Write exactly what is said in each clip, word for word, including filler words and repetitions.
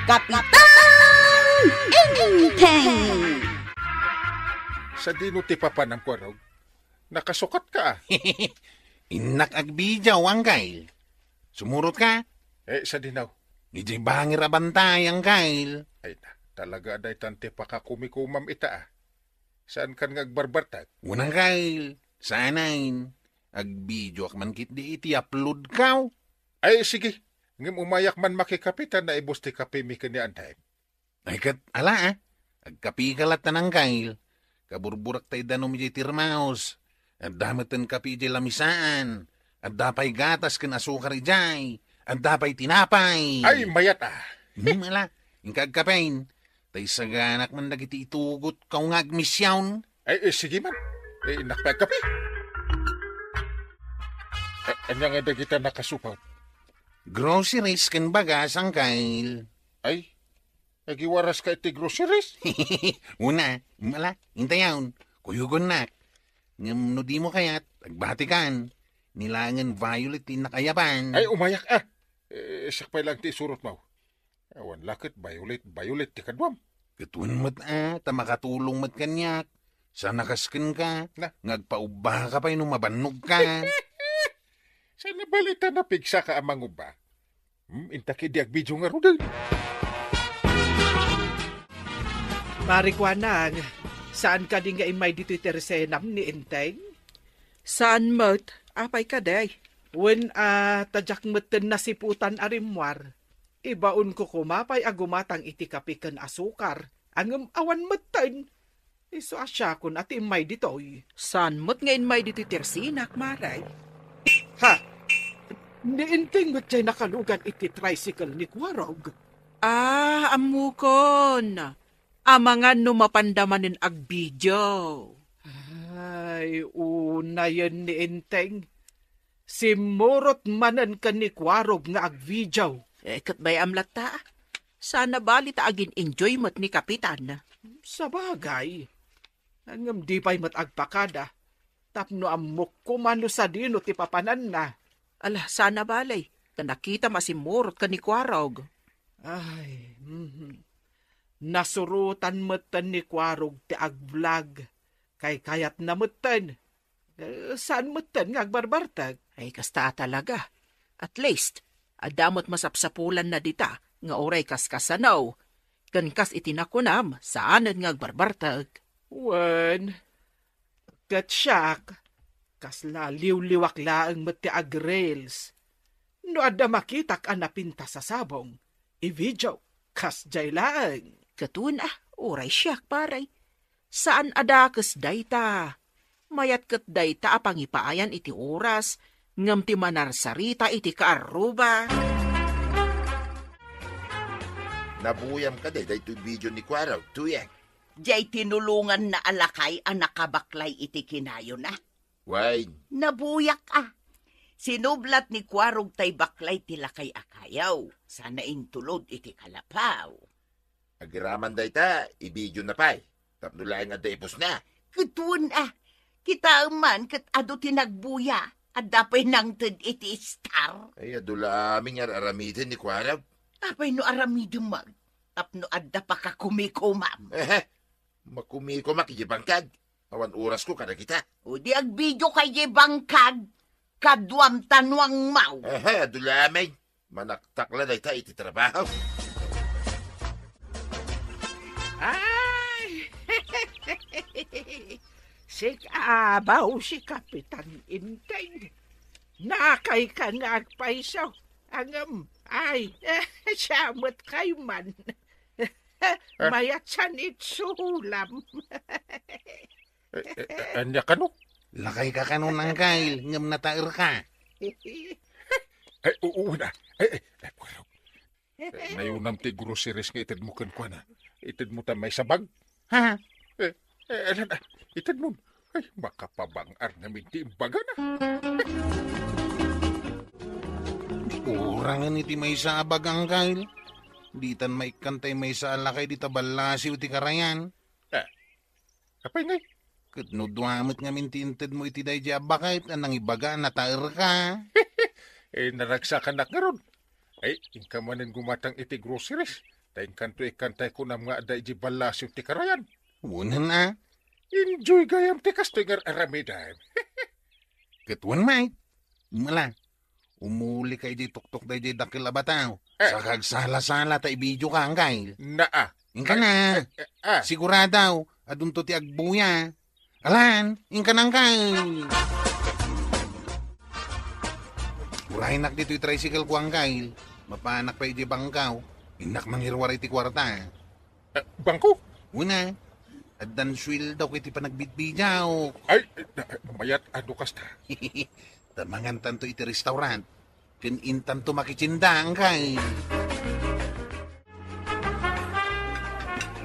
Kapitan Enteng! Sadino ti papanam, Kuarog? Nakasukat ka, ah. Innak agbidiaw, Angkel. Sumurot ka? Eh, sadino? Idiay bangir a bantay, Angkel. Ay na, talaga daytan ti pakakumikumam ita, ah. Saan kan nga agbarbartag? Wen, Angkel. Sanayen. Agbidioak man ketdi iti upload kaw. Ay, sige. Ngem umayak man makikapitan, naibus ti kape mi ken ni Antay. Ay, ket ala, ah. Agkape ka latta, Angkel. Kaburburak tay danum idiay termos. Adda metten kape idiay lamisaan. Adda pay gatas ken asukar idiay. Adda pay tinapay. Ay, mayat, ah. Hmm, ala. Inka agkapen. Tay saganak man dagiti itugot kaw nga agmision. Ay, eh, sige man. Eh, innak pay agkape. Eh, ania nga dagita nakasupot? Groceries ken bagas, Angkel. Ay, agiwaras ka iti groceries? Una, ala, intayon. Kuyogonnak. Ngem no dimo kayat, agbatikan. Ni laengen violet ti innak ayaban. Ay, umayak, ah. Eh, siak pay laeng ti isurotmo. Awan la ket violet, violet ti kaduam. Ket wen met, ah, ta makatulong met kaniak. Saan a kas kenka, Na? nga agpaubba ka pay no mabannog ka. Saan a balita napigsaka a mangubba? Hmm, inta ketdi agbidio ngaruden. Pare Kuanang, saan kadi nga immay ditoy tersenam ni Enteng? Saan met, apay kadi? Wen a, ta diak metten nasiputan a rimmuar. Ibaonko koma pay a gumatang iti kape ken asukar, ngem awan metten. Isu a siakon a ti immay ditoy. Saan met nga immay ditoy tersenak, Mare? Ha? Ni Enteng met jay nakalugan iti tricycle ni Kuarog. Ah, ammokon. Amangan no mapanda manen agbidio. Ay, unayen ni Enteng. Simmurot manen ken ni Kuarog nga agbidio. Eh, ket bay-am latta. Saan a bali ta agin-enjoy met ni Kapitan. Sabagay. Ngem di pay met agpakada. Tapno ammok koma no sadino ti papananna. Ala, saan a bali. Ta nakitam a simmurot ken ni Kuarog. Ay, mhm. Nasurotan metten ni Kuarog ti agvlog. Kaykayatna metten. Eh, saan metten nga agbarbartag? Ay, kasta talaga. At least, adda met masapsapulanna dita nga uray kaskasano. Ken kas iti nakunam, saanen nga agbarbartag. Wen, ket siak, kasla liwliwak laeng met ti agreels. No adda makitak a napintas a sabong, i-video, kasdiay laeng. Ket wen a, uray siak, pare. Saan a dakes dayta. Mayat ket dayta a pangipaayan iti oras, ngem ti manarsarita iti kaarruba. Nabuyam kadi daytoy video ni Kuarog, Tuyeng? Diay tinulonganna a lakay a nakabaklay iti kinayona. Wen. Nabuyak a. Sinublat ni Kuarog tay baklay ti lakay a kayo, sana intulod iti kalapaw. Agraman dayta, i-video na pay. Tapno laeng adda ipusna. Ket wen a. Kitaem man ket adu ti nagbuya. Adda pay nangted iti star. Ay, adu la amin nga ar-aramiden ni Kuarog. Apay no aramidem met? Tapno adda pakakumikomam. Ehe. Makumikomak idiay bangkag. Awan orasko kadagita. O di agbidio ka idiay bangkag. Kaduam ta nuangmaw. Aha, adu la amin. Manaktak la dayta iti trabaho. Ay! Sika abaw si Kapitan Inteng. Nakay ka nga agpayso. Ngem, ay, siya met kayman. Ah. Mayat sa nitsulam. Eh, eh, eh, ania kano? Lakay ka kano, Nangkay, ngem nataer ka. Ay, oo na. Ay, ay, ay, pwero. Eh, nayunam ti groceries nga itedmo kenkuana. Itedmo ta maysa bag. Ha? Eh, eh, alan, ah, itedmo. Ay, makapabang-ar ngamin ti imbagana. Urangen iti maysa a bag, Angkel. Ditan maikkan tay maysa a lakay dita ballasiw ti karayan. Eh, apay ngay? Ket no dua met ngamin ti intedmo iti daydiay a baket a nangibaga a nataerka. Eh, naragsakanak ngarud. Ay, inka manen gumatang iti groceries. Ta inkanto ikkantay kunam nga adda iti ballasim ti karayan. Unan a. Enjoy gayam ti kastoy nga ar-aramidem. Ket wen met. Mala. Umuli ka idiay tuktok daydiay dakkel a bataw. Eh. Saka agsala-sala ta i-video ka, Angkel. Naa. Inka na. Eh, eh, ah. Sigurado, adunto ti agbuya. Alan, inka na, Angkel. Uraynak ditoy tricycle ko, Angkel. Mapanak pay idiay bangkaw. Innak mangiruar iti kuarta. Eh, bangko? Una, addan sueldo ko iti panagbidbidiaw. Ay, eh, mayat adu kasta. Tamangantanto iti restaurant. Ken intanto makitindang kay.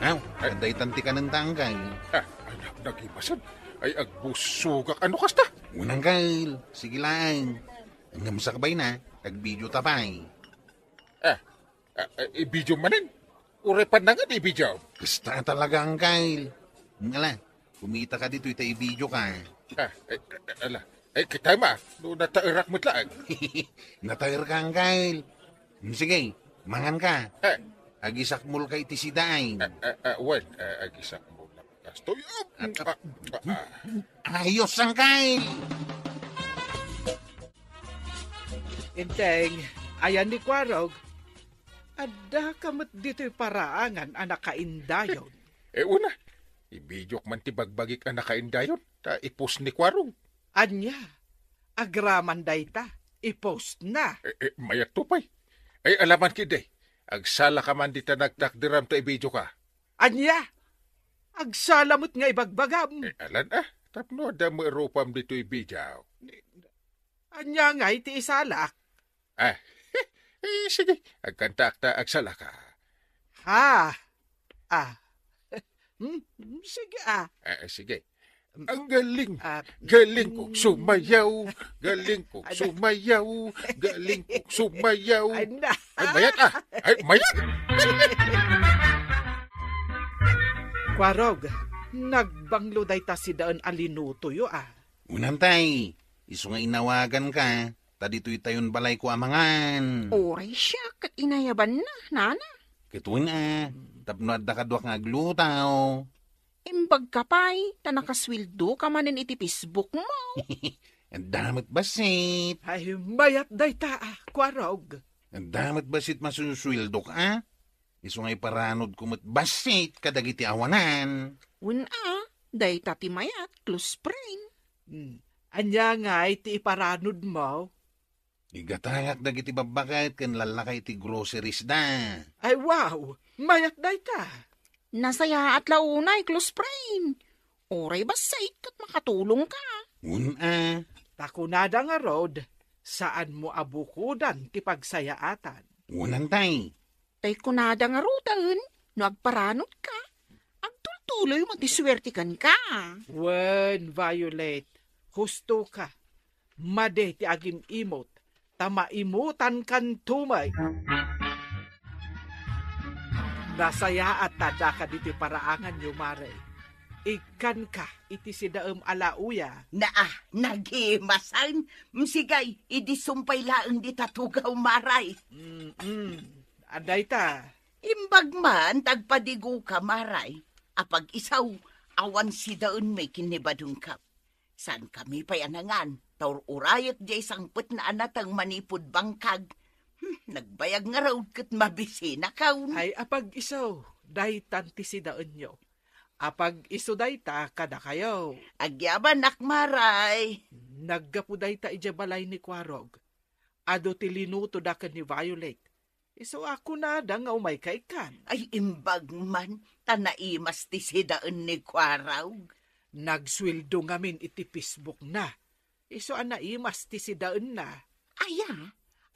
Aw, ay, daytan ti kanentang kay. Ah, ay, nag-, nagimasan. Ay, agbusugak. Ano kasta? Unang kay, sige lang. Ngem sakbay na, agvideo ta pay. Ah, ah, ah, i-video manen? Uray pannangan i-video. Kasta talaga, Angkel. Ngala, kumita ka ditoy ta i-video ka. Ah, eh, eh, ala. Eh, kita ma, no nataerak met laeng. Nataer ka, Angkel. Hmm, sige, mangan ka. Eh. Agisakmol ka iti sidain. Eh, eh, eh, wen, eh, agisakmol na. Kastoy, ah, ah, ah, ah. Ayos, Angkel. Enteng, ayan ni Kuarog. Adda ka met ditoy paraangan a nakaindayon. Eh, una, i-videok man ti bagbagik a nakaindayon, ta i-post ni Kuarog. Ania, agraman dayta, i-post na. Eh, eh, mayat to pay. Ay, alaman kidi, agsala ka man dita nagtakderam ta i-video ka. Ania, agsala met nga ibagbagam. Eh, alan, ah, tapno adda met rupam ditoy video. Ania ngay ti isalak? Ah, eh, sige, agkantaak ta agsalaka. Ha? Ah. Hmm, sige, ah. Ah, sige. Ang galing, ah, galing kong sumayaw, galing kong sumayaw, galing kong sumayaw. Ay, na. Ay, mayat, ah. Ay, mayat. Kuarog, nagbanglo dayta sidaen a linutoyo, ah. Unantay, isu nga inawagan ka, ta ditoy tayon balayko a mangan. Uray siak ket inayabanna, nana. Ket wen a, tapno adda kaduak nga agluto. Imbag ka pay, ta nakasueldo ka manen iti Facebook mo. Adda met bassit. Ay, mayat dayta, ah, Kuarog. Adda met bassit masusueldok, ah. Isu nga iparanodko met bassit kadagiti awanan. Wen a, dayta ti mayat, close friend. Hmm. Ania ngay ti iparanodmo? Igatangak dagiti babbaket ken lallakay ti groceries da. Ay, wow! Mayat dayta. Nasayaat la unay, close friend. Uray bassit ket makatulong ka. Wen a. Ta kunada ngarud, saanmo a bukodan ti pagsayaatan. Unantay. Tay kunada ngaruden, no agparanod ka, agtultuloy met ti suerte kenka. Wen, Violet, husto ka. Madi ti agim-imot, ta maimutan kanto met. Nasayaat ta daka ditoy paraanganyo, Mare. Ikkanka iti sidaem a lauya. Naa, nagimasan. Msigay, idi sumpay laeng dita tugaw, Maray. Mm-mm. Adayta. Imbag man, tagpadigo ka, Maray. Apag-isu, awan sidaenmi ken ni Badong Kap. Saankami pay a nangan, ta ur-urayek diay sangpetna a nateng manipud bangkag. Hmm, nagbayag ngarud ket mabisinakon. Ay, apag-isu, daytan ti sidaenyo. Apag-isu dayta kadakayo. Agyabanak, Maray. Naggapu dayta idiay balay ni Kuarog. Adu ti linutoda ken ni Violet. Isu a kunada nga umayka ikkan. Ay, imbag man, ta naimas ti sidaen ni Kuarog. Nagsueldo ngamin iti Facebook na. Isu a naimas ti sidaenna. Aya?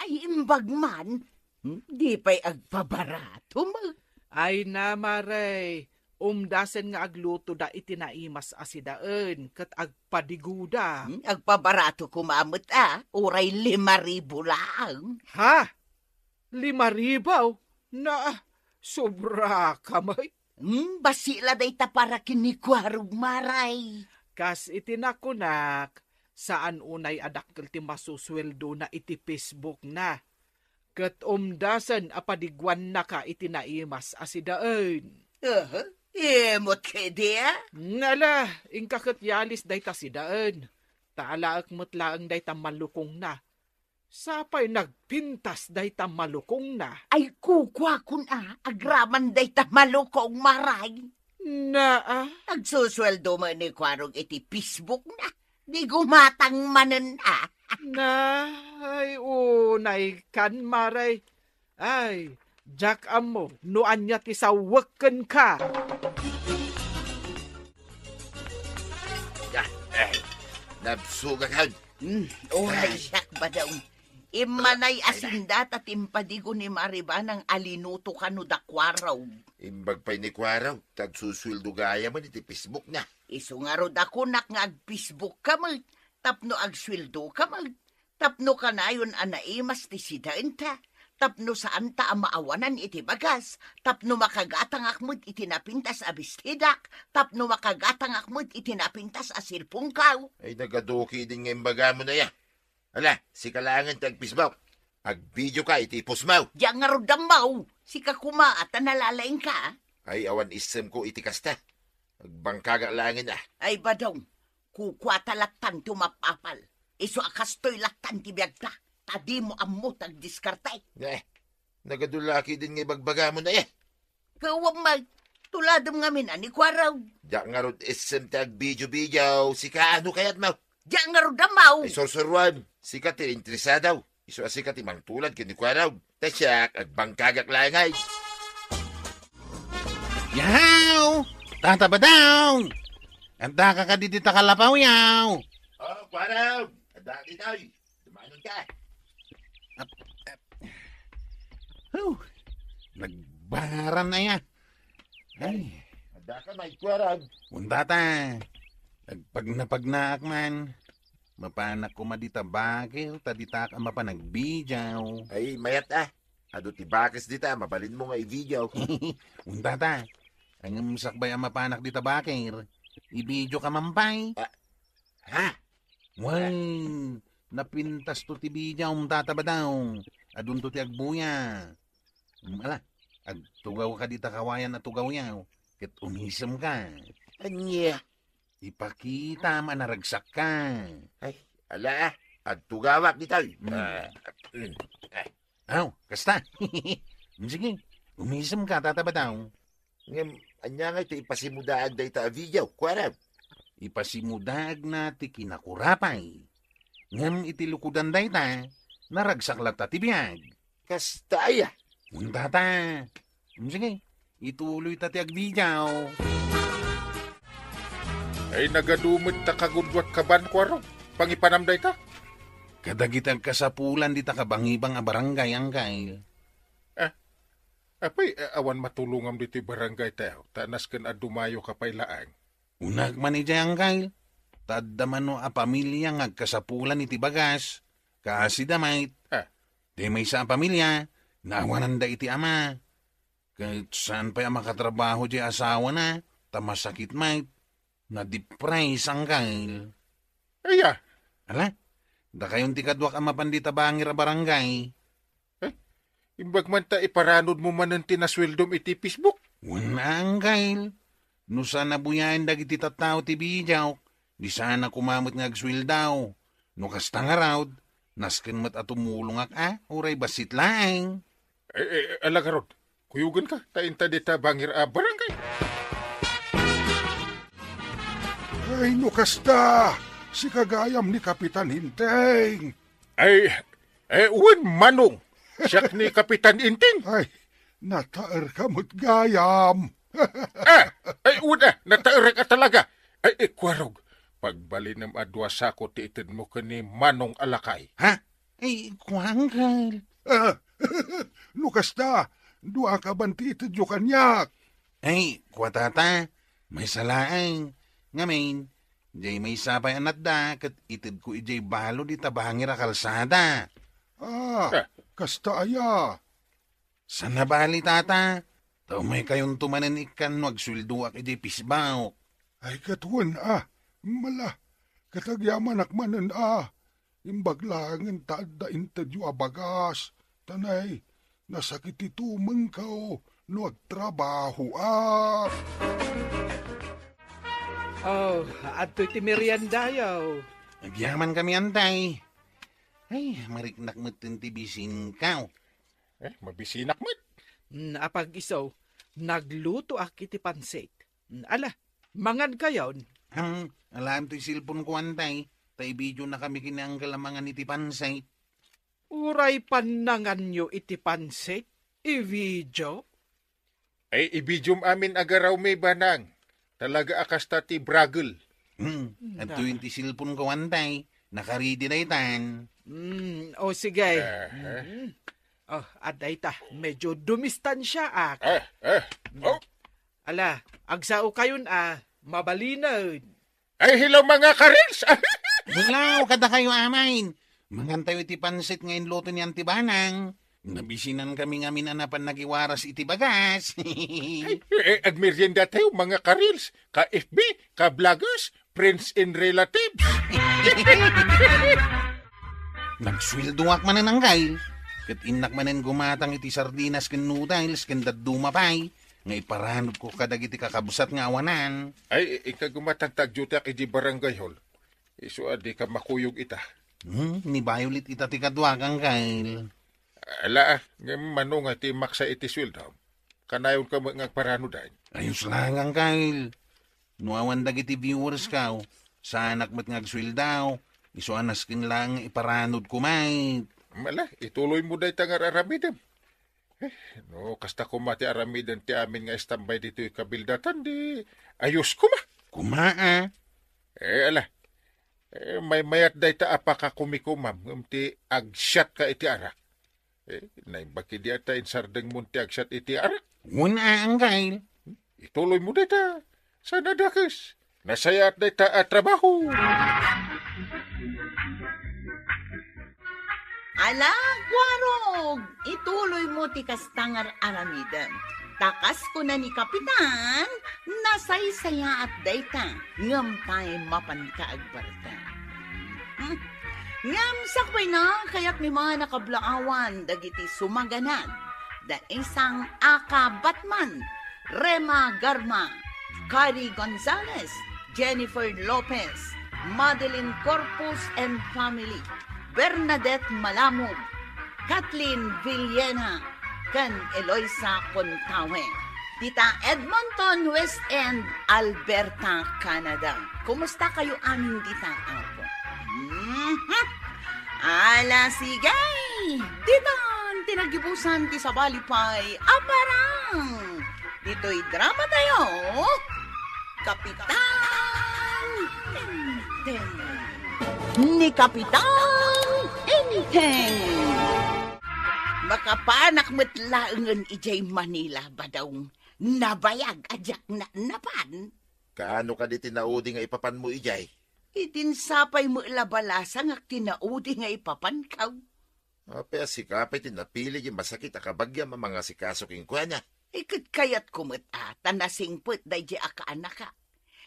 Ay, imbag man. Hmm, di pay agpabarato met. Ay na, Mare, umdasen nga aglutoda iti naimas a sidaen ket agpadigoda. Hmm, agpabarato koma met a, uray lima ribu laeng. Ha? Lima ribu? Na, sobra ka met. Hmm, bassit la dayta para ken ni Kuarog, Maray. Kas iti nakunak, saan unay a dakkel ti masusueldona iti Facebook na. ket umdasen a padiguannaka iti naimas a sidaen. Aha, imot kadi, a? Ngala, inka ket yalis dayta sidaen, ta alaek met laeng dayta malukongna. Sapay nagpintas dayta malukongna. Ay, kukuakon a, agraman dayta malukong, Maray. Naa. Agsusueldo met ni Kuarog iti Facebook na. Di gumatang manen a. Na, ay, unay kan, Maray. Ay, diak ammo no ania ti sawek kenka. Ah, eh, nabsugak, ha? Hmm, uray siak, Badong. Immanay a sinda ta timpadigo ni Maribanang a linuto kano da Kuarog. Imbag pay ni Kuarog, ta agsusueldo gayam iti Facebook na. Isu ngarud a kunak nga ag-Facebook ka met, tapno agsueldo ka met, tapno kanayon a naimas ti sidaenta, tapno saanta a maawanan iti bagas, tapno makagatangak met iti napintas a bestidak, tapno makagatangak met iti napintas a cellphone-ko. Ay, nagaduki din nga imbagam na ya. Ala, sika laengen ti ag-Facebook. Ag-video ka iti post mo. Diak ngarud ammo. Sika koma ta nalalaing ka. Ay, awan isem ko iti kasta. Agbangkagak laengen a. Ay, Badong, kukuata lattan ti umapapal. Isu a kastoy lattan ti biagta. Ta dimo ammo ti agdiskarte. Eh, nagadulaki din nga ibagbagam na, eh. Kawan met, tuladem ngamin a ni Kuarog. Diak ngarud isem ti agbidio-bidio, sika ano kayatmo? Diak ngarud ammo. Ay, sursuruan, sika ti interesado. Isu a sika ti mangtulad ken ni Kuarog. Ta siak, agbangkagak laeng ay. Yaw! Tata Badong! Adda ka kadi dita kalapaw, yaw? Oh, Kuarog! Adda ditoy. Dumanon ka. Ap-, ap-, Huh, nagbaran aya. Ay. Adda ka, may Kuarog. Wen tata. Nagpagnapagnaak man. Mapanak koma dita bakil, ta ditak a mapan agbidio. Ay, mayat a. Adu ti bakes dita, mabalinmo nga i-video. Wen tata. Ngem sakbay a mapanak dita bakil, i-video ka man pay. Ah, ha? Wen, napintasto ti video, Tata Badong. Adunto ti agbuya. Mm, ala, agtugawka dita kawayan a tugawyo, ket umisemka. Ania? Ipakitam a naragsakka. Ay, ala, agtugawak ditoy. Mm. Ah, mm, ah. Aw, kasta. Mm, sige, umisemka, Tata Badong. Ngem, ania ngay ti ipasimudaag dayta a video, Kuarog? Ipasimudaagna ti kinakurapay. Ngem iti lukodan dayta, naragsak latta ti biag. Kasta aya? Wen tata. Mm, sige, ituloyta ti agvideo. Ay, nagadu met ta kagudua ti kaban, Kuarog. Pangipanam dayta? Kadagiti agkasapulan dita kabangibang a barangay, Angkel. Ah, Apay, a-, awan matulongam ditoy barangaytayo, ta nasken a dumayoka pay laeng. Unak man idiay, Angkel, ta adda mano a pamilia nga agkasapulan iti bagas, kaasi da met. Ah. Ti maysa a pamilia, naawananda iti ama. Ket saan pay a makatrabaho diay asawana, ta masakit met. Nadipres, Angkel. Aya? Ala, dakayon ti kaduak a mapan dita bangir a barangay. Eh, imbag man ta iparanudmo manen ti nasueldom iti Facebook? Wen, Angkel. No saan a buyaen dagiti tattao ti bidiok, di saan a koma met nga agsueldo. No kasta ngarud, nasken met a tumulongak a, uray bassit laeng. Eh, eh, ala ngarud, kuyogenka, ta inta dita bangir a barangay. Ay, no kasta, sika gayam ni Kapitan Hinteng. Ay, eh, wen, Manong, siak ni Kapitan Inting. Ay, nataerka met gayam. Ah, ay, wen, ah, nataerek a talaga. Ay, eh, Kuarog, pagbalinem a dua sako ti itedmo ken ni Manong a lakay. Ha? Ay, kuan, Kyle. Ah, no kasta, dua ka ban ti itedyo kaniak? Ay, kua tata, maysa laeng. Ngamin, diay maysa pay a natda ket itedko idiay balud ita bangir a kalsada. Ah, ah, kasta aya? Saan a bali, tata, ta umaykayonto manen ikkan no agsueldoak idiay Facebook. Ay, ket wen a, mala, ket agyamanak manen a, imbag laengen ta adda intedyo a bagas, Tanay, nasakit ti tumengko no agtrabahoak. Oh, adtoy ti meriendayo. Agyaman kami, antay. Ay, mariknak met ti bisinko. Eh, mabisinak met. Mm, apag-iso, naglutoak iti pansit. Mm, ala, mangankayon. Hmm, alaem toy cellphone ko, antay. Ta i-video na kami ken ni Uncle a mangan iti pansit. Uray pannanganyo iti pansit, i-video? Ay, i-videom amin agarawmi, Banang. Talaga a kasta ti bragel. Hmm, adtoy ti cellphone ko, antay. Nakaridi daytan. Hmm, o sige. Aha. Mhm. Oh, adda ita, medyo dumistansiaak. Ah, ah, oh. Ala, agsao kayon a, mabalinen. Ay, hello, mga karils! Hello, kadakayo amin. Mangantayo iti pansit nga inluto ni Auntie Banang. Nabisinan kami ngamin a napan nagiwaras iti bagas. Ay, eh, agmerienda tayo, mga karils, ka-F B, ka-vloggers, friends and relatives. Nagsueldoak manen, Uncle. Ket innak manen gumatang iti sardinas ken noodles ken dadduma pay nga iparanodko kadagiti kakabsat nga awanan. Ay, inka gumatang ta agdutiak idiay barangay hall. Isu a dika makuyog ita. Hmm, ni Violet ita ti kaduak, Uncle. Ala, ngem mano nga ti maksa iti sueldom? Kanayonka met nga agparanodan. Ayos lang, Uncle. No awan dagiti viewers ko, saanak met nga agsueldo. Isu a nasken laeng nga iparanodko met. Ala, ituloymo dayta nga ar-aramidem. Eh, no, kasta koma ti aramiden ti amin nga istambay ditoy kabildatan, di ayos koma. Koma, a. Eh, ala. Eh, maymayat dayta a pakakumikomam ngem ti agsiatka iti arak. Eh, naimbag idi ta insardengmon ti agsiat iti arak. Wen a, Uncle. Ituloymo dayta. Saan a dakes. Nasayaat dayta a trabaho. Ala, Kuarog, ituloymo ti kasta nga ar-aramidem. Ta kas kuna ni Kapitan, nasaysayaat dayta, ngem pay mapanka agbarka. Hmm. Ngem sakbayna, kayatmi man a kablaawan dagiti sumaganad. Da isang Aka Batman, Rema Garma, Kari Gonzalez, Jennifer Lopez, Madeline Corpus and family, Bernadette Malamog, Kathleen Villena, ken Eloisa Contawe. Dita Edmonton, West End, Alberta, Canada. Kumusta kayo amin dita, Apo? Mhm. Ala, sige! Ditan ti nagibusan ti sabali pay a parang. Ditoy drama tayo, Kapitan Enteng. Ni Kapitan Enteng. Makapanak met laengen idiay Manila, Badong. Nabayag a diak na-, napan. Kaano kadi ti naudi nga ipapanmo idiay? Idin sapay met la balasangak ti naudi nga ipapankaw. Apay a sika pay ti napili ti masakit a kabagiam a mangasikaso kenkuana? Iket kayatko met a ta nasingpet daydiay a kaanaka.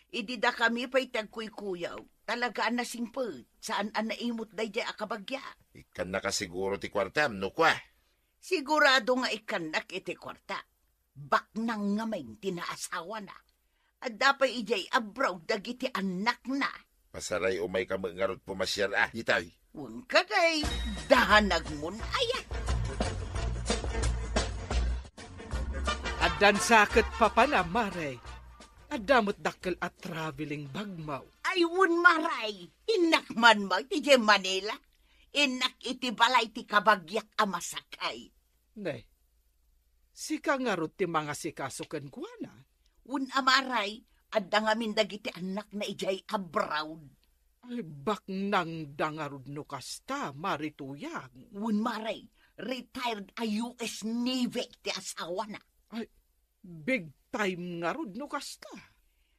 Idi dakami pay ti agkuykuyaw, talaga a nasingpet, saan a naimut daydiay a kabagia. Ikkannaka siguro ti kuartam, no kua? Sigurado nga ikkannak iti kuarta. Baknang ngamin ti naasawana. Adda pay idiay abroad dagiti annakna. Masaray umayka met ngarud pumasiar a, ditoy. Wen kadi, danagmon aya. Addan sa ket papana, Mare. Adda met dakkel a traveling bagmo. Ay, wen, Mare. Innak man met idiay Manila. Innak iti balay ti kabagiak a masakay. Ne, sika ngarud ti mangasikaso kenkuana? Wen a, Mare, adda ngamin dagiti annakna idiay abroad. Ay, baknangda ngarud no kasta, Mare Tuyang. Wen, Mare, retired a U S Navy ti asawana. Ay, big time ngarud no kasta.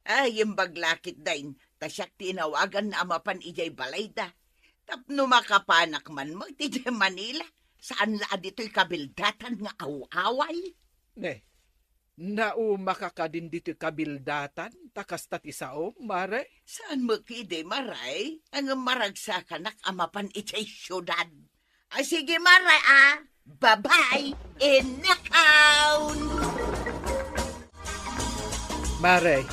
Ay, imbag la ketdin, ta siak ti inawaganna a mapan idiay balayda. Tapno makapanak man met idiay Manila, saan la a ditoy kabildatan nga aw-away. Ne, naumaka kadin ditoy kabildatan, ta kasta ti saom, Mare? Saan met idi, Mare? Ngem maragsakanak a mapan idiay siudad. A, sige, Mare, a. Babay, innakaw! Mare,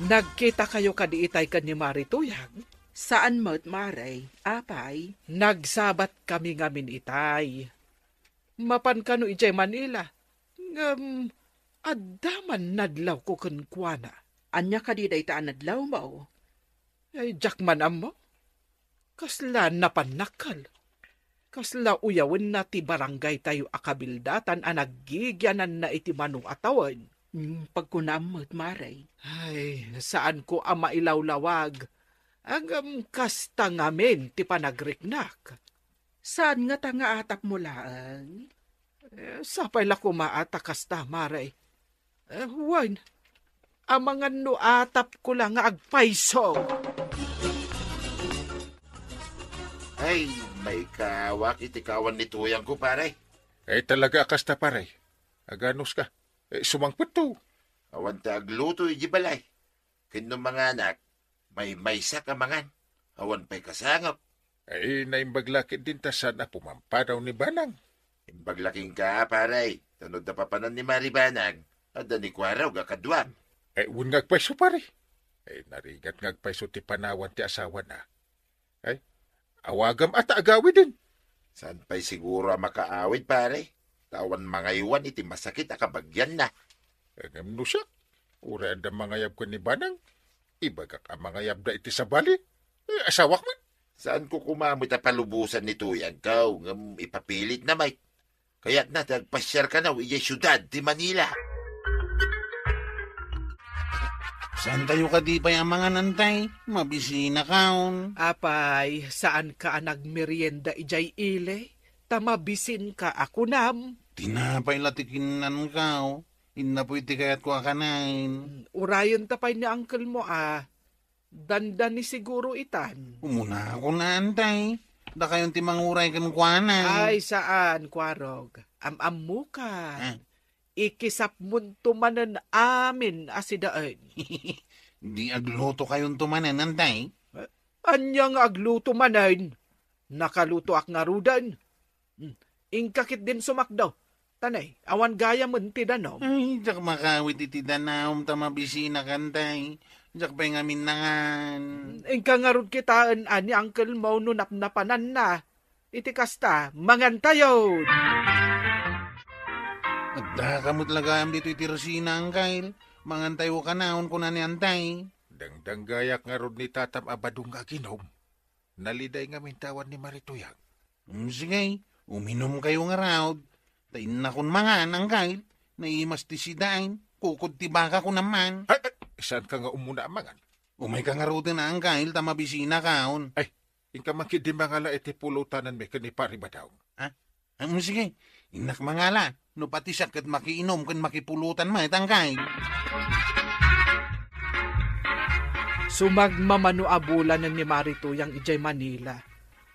nagkitakayo kadi itay ken ni Mari Tuyang? Saan met, Mare. Apay? Nagsabat kami ngamin itay. Mapan kano idiay Manila. Ngem, adda man nadlawko kenkuana. Ania kadi dayta a nadlawmo? Ay, diak man ammo. Kasla napannakkel. Kasla uyawenna ti barangaytayo a kabildatan a naggigiananna iti mano a tawen. Hmm, pagkunam met, Mare. Ay, saanko a mailawlawag. Ngem kasta ngamin ti panagriknak. Saan ngata nga atapmo laeng? Eh, sapay la koma a ta kasta, Mare. Eh, wen, amangan no atapko la nga agpayso. Ay, maikawak iti kawan ni Tuyangko, pare. Eh, talaga a kasta, pare. Aganuska. Eh, sumangpetto. Awan ti agluto iti balay. Ken no manganak, maymaysak a mangan. Awan pay kasangop. Ay, naimbag la ketdin ta saan a pumampanaw ni Banang. Imbag la kenka, pare, ta no adda papanan ni Mari Banang, adda ni Kuarog a kaduam. Ay, wen nga agpayso, pare. Ay, narigat nga agpayso ti panawan ti asawana. Ay, awagam a ta agawiden. Saan pay siguro a makaawid, pare? Ta awan mangaywan iti masakit a kabagianna. Ngem no siak, uray adda mangayab ken ni Banang, ibagak a mangayabda iti sabali. Eh, asawak met. Saanko koma met a palubosan ni Tuyangko, ngem ipapilitna met. Kayatna ti agpasiar kano idiay siudad ti Manila. Saantayo kadi pay a mangan, Antay? Mabisinakon. Apay, saanka a nagmerienda idiay ili? Ta mabisinka a kunam. Tinapay la ti kinnanko. Innapoy ti kayatko a kanaen. Hmm, urayenta pay ni uncle mo a. Dandani siguro itan. Umunakon, Antay. Dakayon ti manguray kenkuana. Ay, saan, Kuarog. Am-ammokan. Ah. Ikisapmonto manen amin a sidaen. Di aglutokayonto manen, Antay? Eh, ania nga agluto manen? Nakalutoak ngaruden. Hmm. Inka ketdin sumakdo. Tanay, awan gayamen ti danum. Ay, diak makawit iti danum ta mabisinak, Antay. Diak pay ngamin nangan. Inka ngarud kitaen a ni uncle mo no napnapananna. Iti kasta, mangantayon! Addaka met la gayam ditoy iti resina, Angkel. Mangantayo kanayon, kuna ni Antay. Dangdanggayak ngarud ni tatam a badong nga aginum. Naliday ngamin ta awan ni Mari Tuyang. Mm, sige, uminumkayo ngarud. Ta innakon mangan, Angkel. Naimas ti sidaen, kukod ti baka ko naman. Ay, ay, saanka nga umuna a mangan? Umayka ngaruden, Angkel, ta mabisinakon. Ay, inka man ketdi mangala iti pulotanenmi ken ni Pari Badong. Ha? Am, sige. Innak mangala. No pati siak ket makiinum ken makipulutan met, Angkel. Sumagmamano a bulanen ni Mari Tuyang idiay Manila.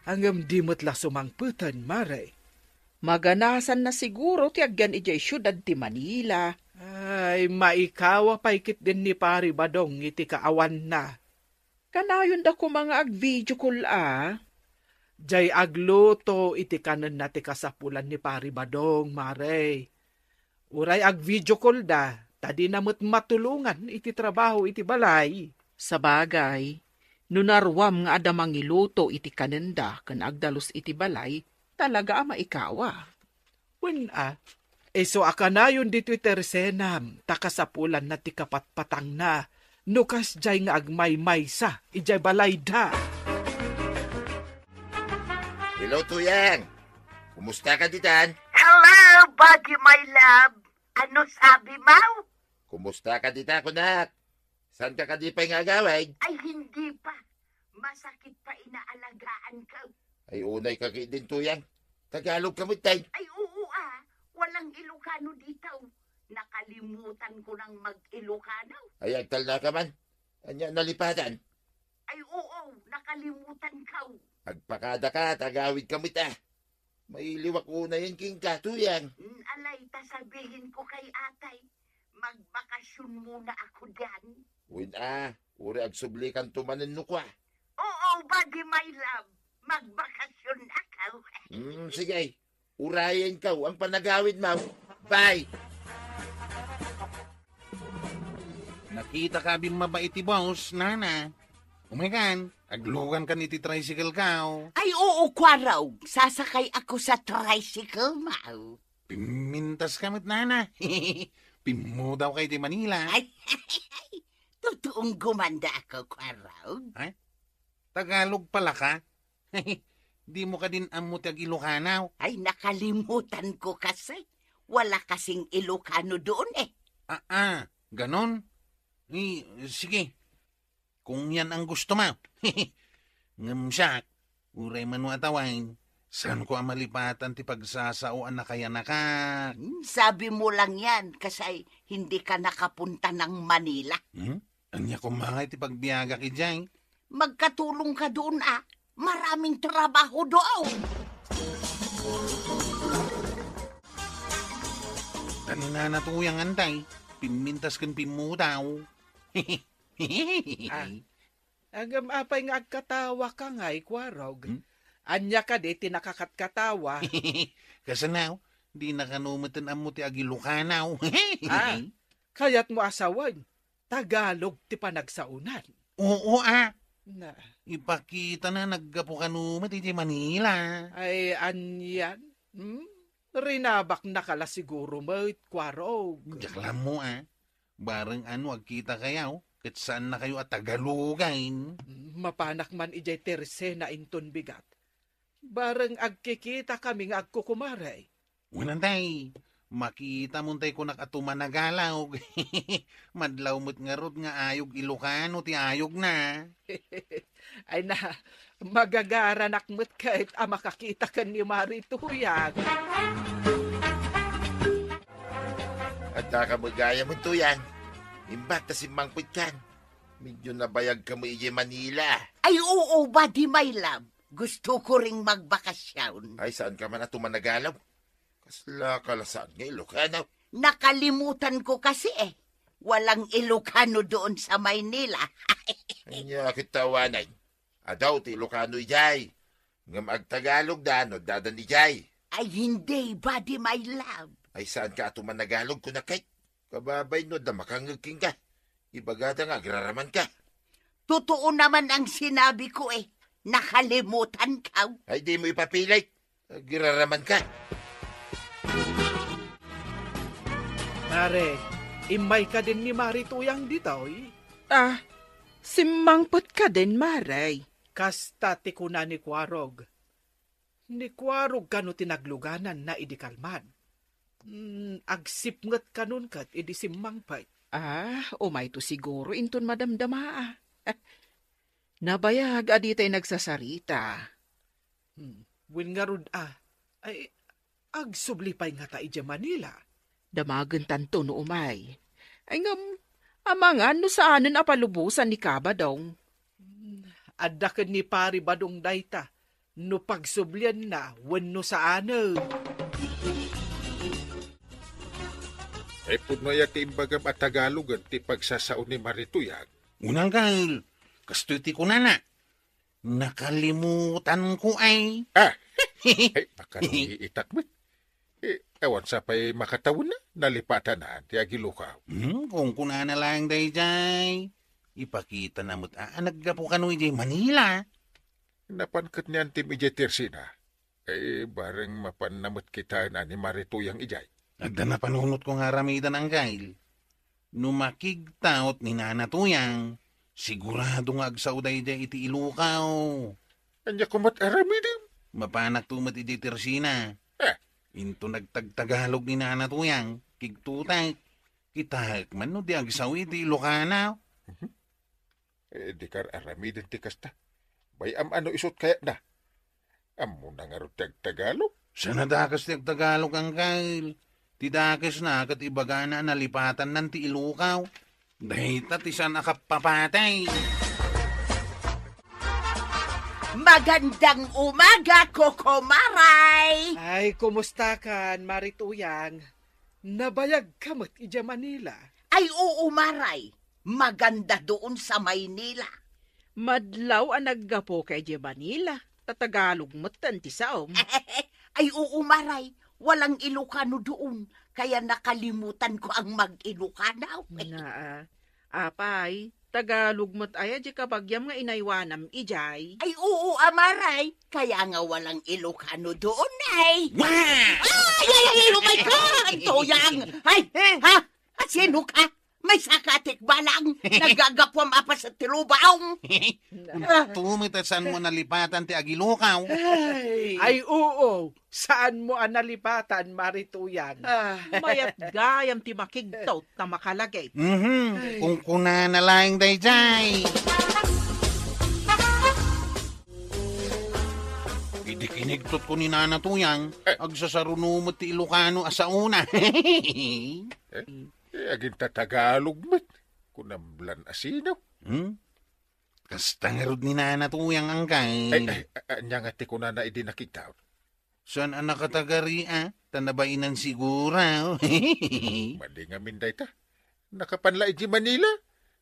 Ngem di met la sumangpeten, Mare. Maganasanna siguro ti agyan idiay siudad ti Manila. Ay, maikawa pay ketdin ni Pari Badong iti kaawanna. Kanayonda koma nga ag-video call a. Jay agluto iti kanenna ti kasapulan ni Pari Badong, Mare. Uray ag-video call da, ta dina met matulongan iti trabaho iti balay. Sabagay, no naruam nga adda mangiluto iti kanenda ken agdalus iti balay, talaga a maikawa. Wen a, isu a kanayon ditoy ti resenam, ta kasapulanna ti kapatpatangna, no kasdiay nga agmaymaysa idiay balayda. Hello, Tuyang. Kumusta ka ditan? Hello, Buggy, my love. Ano sabi mo? Kumusta ka dita, kunak? Saan ka kadi pay nga agawid? Ay, hindi pa. Masakit pa inaalagaan ka. Ay, unay ka kay din, Tuyang. Tagalog ka met, tay. Ay, oo, ah. Walang Ilocano dito. Nakalimutan ko nang mag-Ilocano. Ay, agtalna ka man. Anya, nalipatan? Ay, oo, nakalimutan ko. Agpakada ka, tagawid ka met, ah. Mailiwak unay kenka, Tuyang. Mm, alay, ta sabihin ko kay atay, magbakasyon muna ako diyan. Wen a, uray agsublikanto manen no kua. Oo, Buggy, my love. Magbakasyon ako. Hmm, sige. Urayenkaw ang panagawidmo. Bye! Nakitaka a bimmaba iti bus, nana. Umaykan, aglugankan iti tricycle-kaw. Ay, oo, Kuarog. Sasakayakon sa tricycle-mo. Pimmintaska met, nana. Pimmudawka iti Manila. Ay, tutuong gumandaak, Kuarog. Ay, Tagalog pala ka? Dimo kadin ammo ti ag-Ilokano? Ay, nakalimutanko kasi. Wala kasing Ilokano doon eh. Ah, ah, ganon? Eh, sige. Kung yan ang gusto mo. Ngem siak, uray mano a tawen, saanko a malipatan ti pagsasao a nakayanakak. Hmm, sabi mo lang yan kasi hindi ka nakapunta ng Manila. Hmm? Ania koma ngay ti pagbiagak idiay? Magkatulong ka doon, ah. Maraming trabaho doon. Ania, Nana Tuyang, antay, pimmintas ken pimmudaw. Ah, ngem apay nga agkatawa ka ngay, Kuarog? Hmm? Ania kadi ti nakakatkatawa? Kasano, dina kano metten ammo ti ag-Ilokano. Ah, kayatmo a sawen, Tagalog ti panagsaonan. Oo, ah. Na. Ipakitana, naggapu kano met iti Manila. Ay, anian? Hmm? Rinabaknaka la siguro met, Kuarog. Diak la ammo, ah. Bareng ano, agkitakayo, ket saannakayo a Tagalogen. Mapanak man idiay Tersena inton bigat. Bareng agkikitakami nga agkukumare. Wen, antay, makitam untay kunak a tumanagalog. Madlaw met ngarud nga ayog Ilokano ti ayogna. Ay na, magagaranak met ket a makakita ken ni Mari Tuyang. Adda ka met gayam, Tuyang. Imbag ta simmangpetkan. Medyo nabayag kamo idiay Manila. Ay, oo, buddy, my love. Gusto ko ring magbakasyon. Ay, saanka man a tumanagalog? Kasla ka la saan nga Ilokano? Nakalimutanko kasi eh. Walang Ilokano doon sa Maynila. Ania ket awanen. Adu ti Ilokano idiay. Ngem agtagalogda no addadan idiay. Ay, hindi, buddy, my love. Ay, saanka a tumanagalog, kunak ket? Kababay no adda makangngeg kenka. Ibagada nga agraramanka. Totoo naman ang sinabi ko eh. Nakalimutanko. Ay, dimo ipapilit. Agraramanka. Mare, immayka din ni Mari Tuyang ditoy? Ah, simmangpet kadin, Mare. Kasta ti kuna ni Kuarog. Ni Kuarog kano ti naglugananna idi kalman? Hmm, agsipnget kanon ket idi simmangpet. Ah, umayto siguro inton madamdamaa. Nabayag a ditay nagsasarita. Hmm, wen ngarud a, ay, agsubli pay ngata idiay Manila? Damagentanto no umay. Ay ngem, amangan no saanen a palubosan ni Ka Badong. Hmm, adda ken ni Pari Badong dayta, no pagsublianna wenno saanen. Ay, pudno aya ti imbagam a Tagalogen ti pagsasao ni Mari Tuyang? Unang, Kyle, kastoy ti kunana. Nakalimutanko ay. Ah! Ay, makaruiitak met. Eh, awan sa pay makatawenna, nalipatanan ti agilukaw. Hmm, kunkunana laeng daydiay. Ipakitana met a, a naggapu kano idiay Manila. Napan ket ni Antim idiay Tersena. Eh, bareng mapanna met kitaen a ni Mari Tuyang idiay. Adda napanunotko nga aramiden, Angkel. No makigtaot ni Nana Tuyang, sigurado nga agsao daydiay iti ilukaw. Ania koma ti aramidem? Mapanakto met idiay Tersena. Eh. Inton nagtagtagalog ni Nana Tuyang, kigtotek. Kitaek man no di agsao iti Ilokana. Mhm. Eh, di kar-aramiden ti kasta. Bay-am a no isut kayatna. Ammona ngarud ti agtagalog? Saan a dakes ti agtagalog, Angkel? Ti dakesna ket ibagana a nalipatannan ti ilukaw. Dayta ti saan a kappapatay. Magandang umaga, Kokomaray! Ay, kumusta kan, Mari Tuyang? Nabayag ka met idiay Manila? Ay, oo, Maray. Maganda doon sa Maynila. Madlaw a naggapu ka idiay Manila, ta Tagalog metten ti saom. Ay, oo, Maray. Walang Ilocano doon. Kaya nakalimutan ko ang mag-Ilocano. Naa. Apay, Tagalog met aya di kabagiam nga inaywanam idiay? Ay, oo, a, Maray. Kaya nga walang Ilocano doon, ay. Wah! Ay, ay, ay, ay, oh my God! Tuyang! Ay, ha? Sino ka? May sakatik balang. Nagagapuam a paset ti lubaw. Ah. Tumita saan mo nalipatan ti agilukaw? Ay. Ay, oo. Saan mo a nalipatan, Mari Tuyang? Ah. Mayat gayam ti makigtot ta makalagip. Mhm. Ay. Kung kunana laeng dayjay. Idi kinigtot ko ni Nana Tuyang, eh, agsasaruno met ti Ilocano a saona. Eh? Eh, agintatagalog met. Kunam lan asino? Hmm? Kasta ngarud ni Nana Tuyang, angkay. Ay, ay, a-, ania nga ti kunana idi nakigtaot? Saan a nakatagari, a? Ta nabainan siguro. Madi ngamin dayta. Nakapan la iti Manila.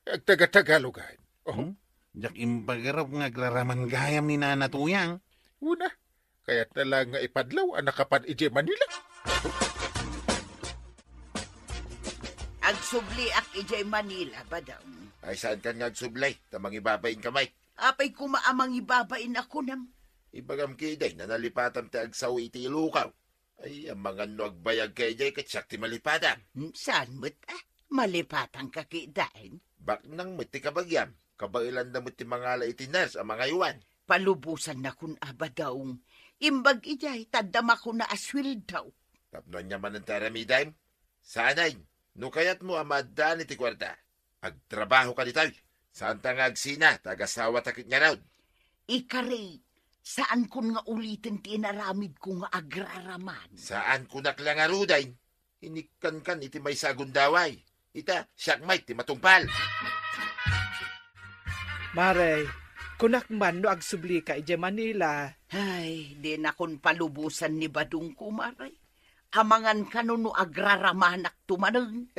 Agtaga-Tagalog, ay. Oh. Hmm? Diak impagarap nga agraraman gayam ni Nana Tuyang. Una, kayatna lang nga ipadlaw a nakapan idiay Manila. Agsubliak idiay Manila, Badong. Ay, saankan nga agsubli? Ta mangibabain ka met. Apay koma a mangibabain a kunam? Ibagam ketdi, nalipatam ti agsao iti Ilocano. Ay, amangan no agbayag ketdi, ket siak ti malipatam. Hmm, saan met, a? Malipatanka ketdin? Baknang met ti kabagiam. Kabaelanda met ti mangala iti nurse a mangaywan. Palubosannakon a, Badong. Imbag idiay, ta adda makuna a sueldo. Tapno ania manen ti aramidem? Saanen, no kayatmo a maaddaan iti kuarta, agtrabahoka ditoy. Saanta nga agsina, ta agasawata ket ngarud. Ikari, saankon nga uliten ti inaramidko nga agraraman. Saankonak la ngaruden. Inikkankan iti maysa a gundaway. Ita, siak met ti matungpal. Mare, kunak man no agsublika idiay Manila. Ay, dinakon palubosan ni Badongko, Mare. Amangan kano no agraramanakto manen.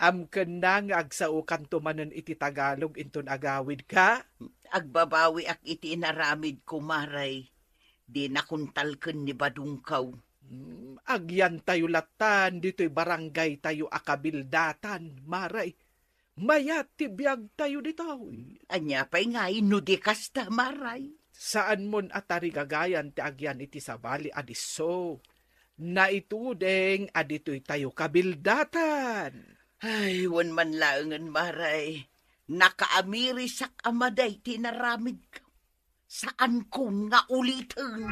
Amkenna nga agsaokanto manen iti Tagalog inton agawidka? Agbabawiak iti inaramidko, Mare. Dinakon talken ni Badongko. Hmm, agyantayo latan ditoy barangaytayo a kabildatan, Mare. Mayat ti biagtayo ditoy. Ania pay ngay no di kasta, Mare? Saanmon a tarigagayan ti agyan iti sabali a disso. Naituding a ditoytayo kabildatan. Ay, wen man laengen, Mare. Nakaamirisak a madi ti inaramidko. Saankon nga uliten.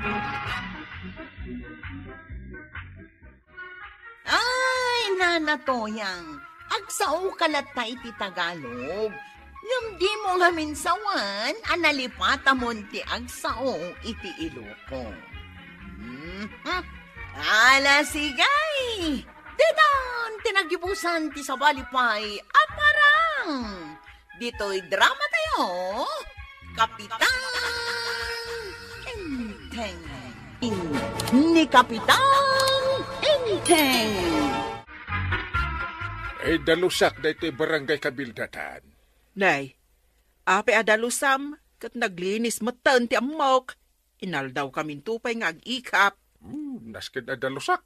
Ay, Nana Toyang, agsaoka latta iti Tagalog. Ngem dimo ngamin sawen a nalipatamon ti agsao iti Iloco. Mhm. Ala, sige! Ditan ti nagibusan ti sabali pay a parang! Ditoy dramatayo, Kapitan Enteng. Ni Kapitan Enteng. Ay, dalusak daytoy barangay kabildatan. Nay, apay a dalusam, ket naglinis metten ti ammok. Inaldawkaminto pay nga ag-ikap. Hmm, nasken a dalusak.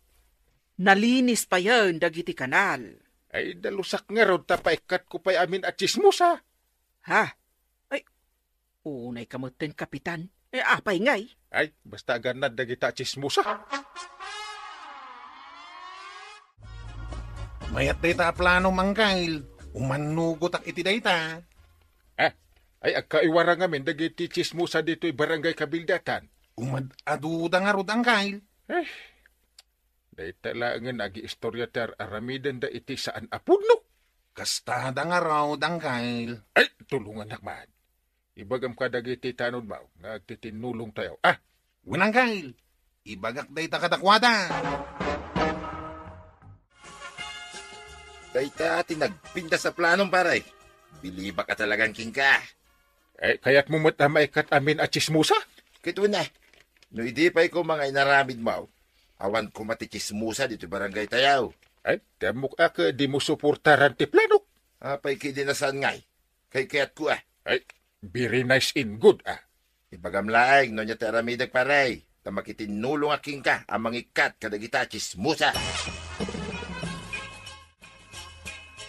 Nalinis payen dagiti kanal. Ay, dalusak ngarud ta paikkatko pay amin a tsismosa. Ha? Ay, unay ka metten, Kapitan. Eh, apay ngay? Ay, basta agannad dagita a tsismosa. Mayat dayta a plano, Mangkail. Umannugotak iti dayta. Ah, ay, agkaiwara ngamin dagiti tsismosa ditoy barangay kabildatan. Umad-aduda ngarud, Angkail. Eh, dayta laengen agiistorya ti ar-aramidenda iti saan a pudno. Kastada ngarud, Angkail. Ay, tulongannak man. Ibagam kadagiti tanodmo nga agtitinnulongtayo. Ah! Wen, Angkail, ibagak dayta kadakuada. Dayta ti nagpintas a planom, pare. Bilibak a talagan kenka. Eh, kayatmo met a maikkat amin a tsismosa? Ket wen, no idi pay koma nga inaramidmo, awan koma ti tsismosa ditoy barangaytayo. Ay, ti ammok a ket dimo suportaran ti planok. Apay ketdi a saan ngay? Kaykayatko a. Ay, very nice and good a. Ibagam laeng no ania ti aramidek, pare. ta makitinnulongak kenka a mangikkat kadagita a tsismosa.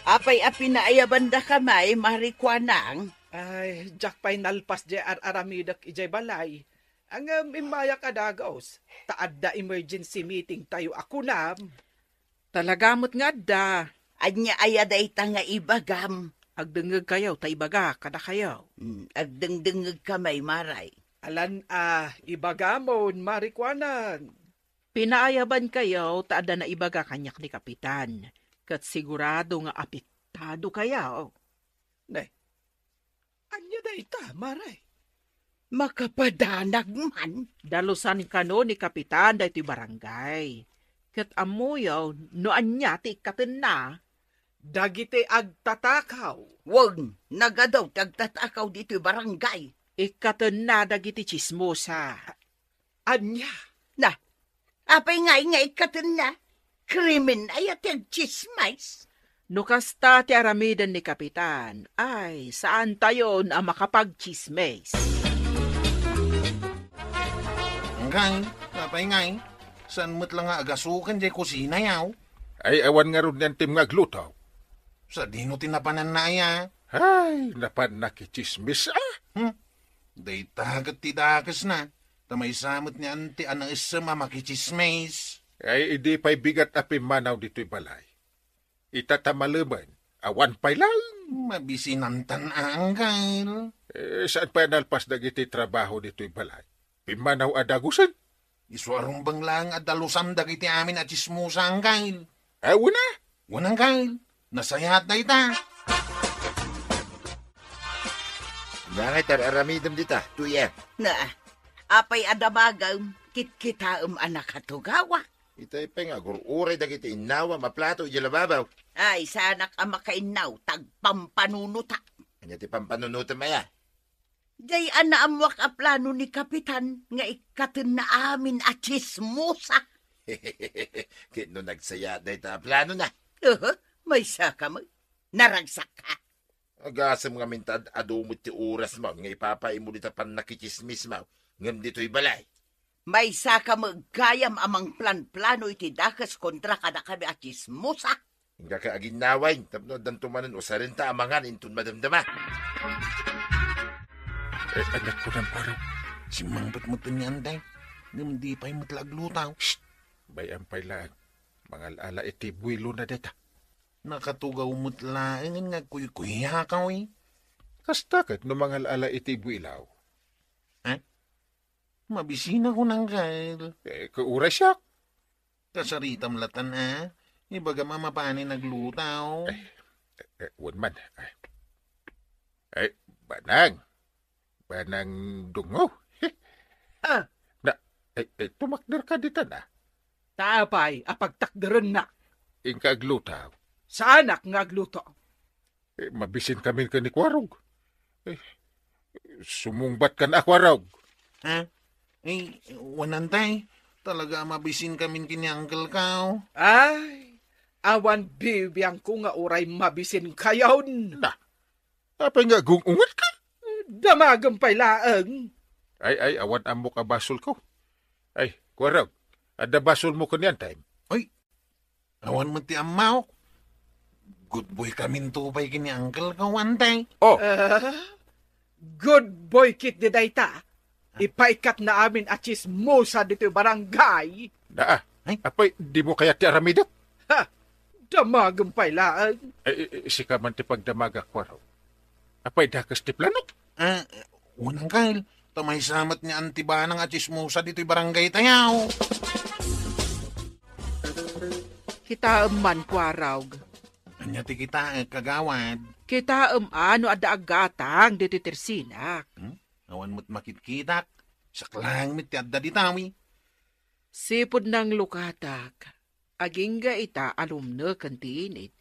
Apay a pinaayabandaka may, Mari Kuanang? Ay, diak pay nalpas diay ar-aramidek idiay balay. Ngem immayak a dagus, ta adda emergency meeting tayo a kunam. Talaga met nga adda. Ania aya dayta nga ibagam? Agdengngegkayo ta ibaga kadakayo. Hmm, agdengdengngegka may, Mari. Alan a ibagamon, Mari Kuanang. Pinaayabankayo ta adda naibaga kaniak ni Kapitan, ket sigurado nga apektado kayo. Ne, ania dayta, Mari? Makapadanag man. Dalusan kano ni Kapitan daytoy barangay. Ket ammoyo no ania ti ikkatenna? Dagiti agtatakaw. Wen, nagadu ti agtatakaw ditoy barangay. Ikkatenna dagiti tsismosa. Ania? Na, apay ngay nga ikkatenna? Krimen aya ti agtsismis? No kasta ti aramiden ni Kapitan, ay, saantayon a makapagtsismis. Anggang, apay ngay, saan met la nga agasuken diay kusina, yaw? Ay, awan ngarud ni Antim nga agluto. Sadino ti napananna aya? Ay, napan nakitsismis, ah! Hmm? Dayta ket ti dakesna, ta maysa met ni Anti a naessem a makitsismis. Ay, idi pay bigat a pimmanaw ditoy balay. Ita ta malemen, awan pay laeng. Mabisinantan a, Angkel. Eh, saan pay a nalpas dagiti trabaho ditoy balay? Pimmanaw a dagusen. Isu a rumbeng laeng a dalusan dagiti amin a tsismosa, Angkel. Ah, wen a? Wen, Angkel. Nasayaat dayta. Nangay tar-aramidem dita, tuya. Na, apay a damagem, kitkitaem a nakatugawak? Itay pay nga agur-uray dagiti innawam a plato idiay lababaw. Ay, saanak a makainnaw, ta agpampanunotak. Ania ti pampanunotem aya? Diay a naammoak a plano ni Kapitan nga ikkatenna amin a tsismosa. Ket no nagsayaat dayta a planona? Aha, maysaka met. Naragsakka. Agasem ngamin ta ad-adu met ti orasmo nga ipapaaymo dita pannakitsismismo ngem ditoy balay. Maysaka met gayam a mangplanplano iti dakes kontra kadakami a tsismosa. Inggaka aginnawayen tapno addanto manen usarenta a mangan inton madamdama. Eh, anak ko, Kuarog. Simmangpet met ni Anday. Ngem di pay met la agluto. Shh! Bay-am pay laeng. Mangal-ala iti buwilona dayta. Nakatugaw met laeng nga agkuykuyakaw, eh. Kasta ket no mangal-ala iti buwilaw. Ha? Mabisinak, Angkel. Eh, kauray siak. Kasaritam latan, a. Ibagam a mapanen agluto. Eh, eh, eh, wen man. Eh, eh, banang. Banang Dungo. Ah. Na, eh, eh, tumakderka ditan, a. Ta apay a pagtakderennak? Inka agluto. Saanak nga agluto. Eh, mabisinkamin ken ni Kuarog. Eh, sumungbatkan a, Kuarog. Ha? Eh, wen, Anday, talaga a mabisinkamin ken ni Angkelko. Ay, awan bibiangko nga uray mabisinkayon. Na, apay nga agung-ungetka? Damagem pay laeng. Ay, ay, awan ammok a basolko. Ay, Kuarog, adda basolmo ken ni Antay? Ay, awan met ti ammok. Good boykaminto pay ken ni Angkelko, Antay. Oh. Ah, good boy ketdi dayta. Ipaikkatna amin a tsismosa ditoy barangay. Naa. Ay. Apay, dimo kayat ti aramidek? Ha? Damagem pay laeng. Eh, eh, eh, sika man ti pagdamagak, Kuarog. Apay, dakes ti planok? Ah, wen, Angkel. Ta maysa met ni Anti Banang a tsismosa ditoy barangay tayo. Kitaem man, Kuarog. Ania ti kitaek, kagawad? Kitaem a no adda aggatang ditoy tersinak. Hmm? Awan met makitkitak. Saklang met ti adda ditawi. Sipud nanglukatak, agingga ita a lumneken ti init.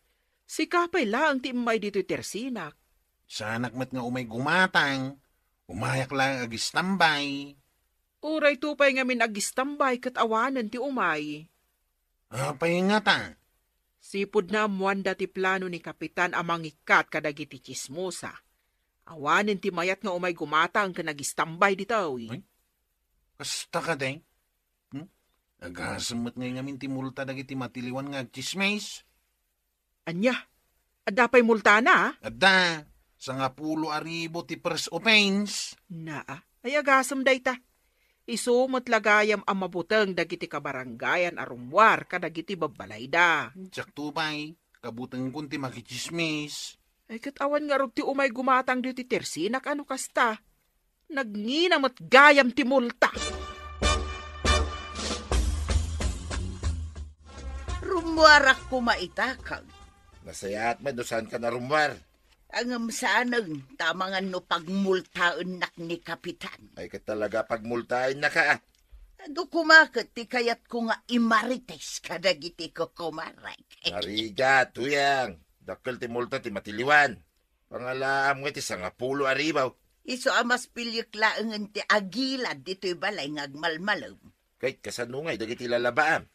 Sika pay laeng ti immay ditoy tersinak. Saanak met nga umay gumatang. Umayak laeng agistambay. Uray to pay ngamin agistambay ket awanen ti umay. Apay ngata? Sipud naammoanda ti plano ni Kapitan a mangikkat kadagiti tsismosa. Awanen ti mayat nga umay gumatang ken agistambay ditoy. Ay, kasta kadi? Agasem met ngay ngamin ti multa dagiti matiliwan nga agtsismis. Ania? Adda pay multana, a? Adda, sangapulo a ribu ti first offense. Naa, ay agasem dayta. Isu met la gayam a mabuteng dagiti kabarangayan a rummuar kadagiti babbalayda. Diakto pay, kabutengkon ti makitsismis. Ay, ket awan ngarud ti umay gumatang ditoy tersinak a no kasta. Nagngina met gayam ti multa. Rummuarak koma ita, kag. Nasayaat met no saanka a rummuar. Ngem saanen, ta amangan no pagmultaennak ni Kapitan. Ay, ket talaga pagmultaennaka, a. Adu koma ket ti kayatko nga imarites kadagiti kokomarek. Narigat, Tuyang. Dakkel ti multa ti matiliwan. Pangalaam nga ti sangapulo a ribu. Isu a mas piliek laengen ti agilad ditoy balay nga agmalmalem. Ket kasano ngay dagiti lalabaam?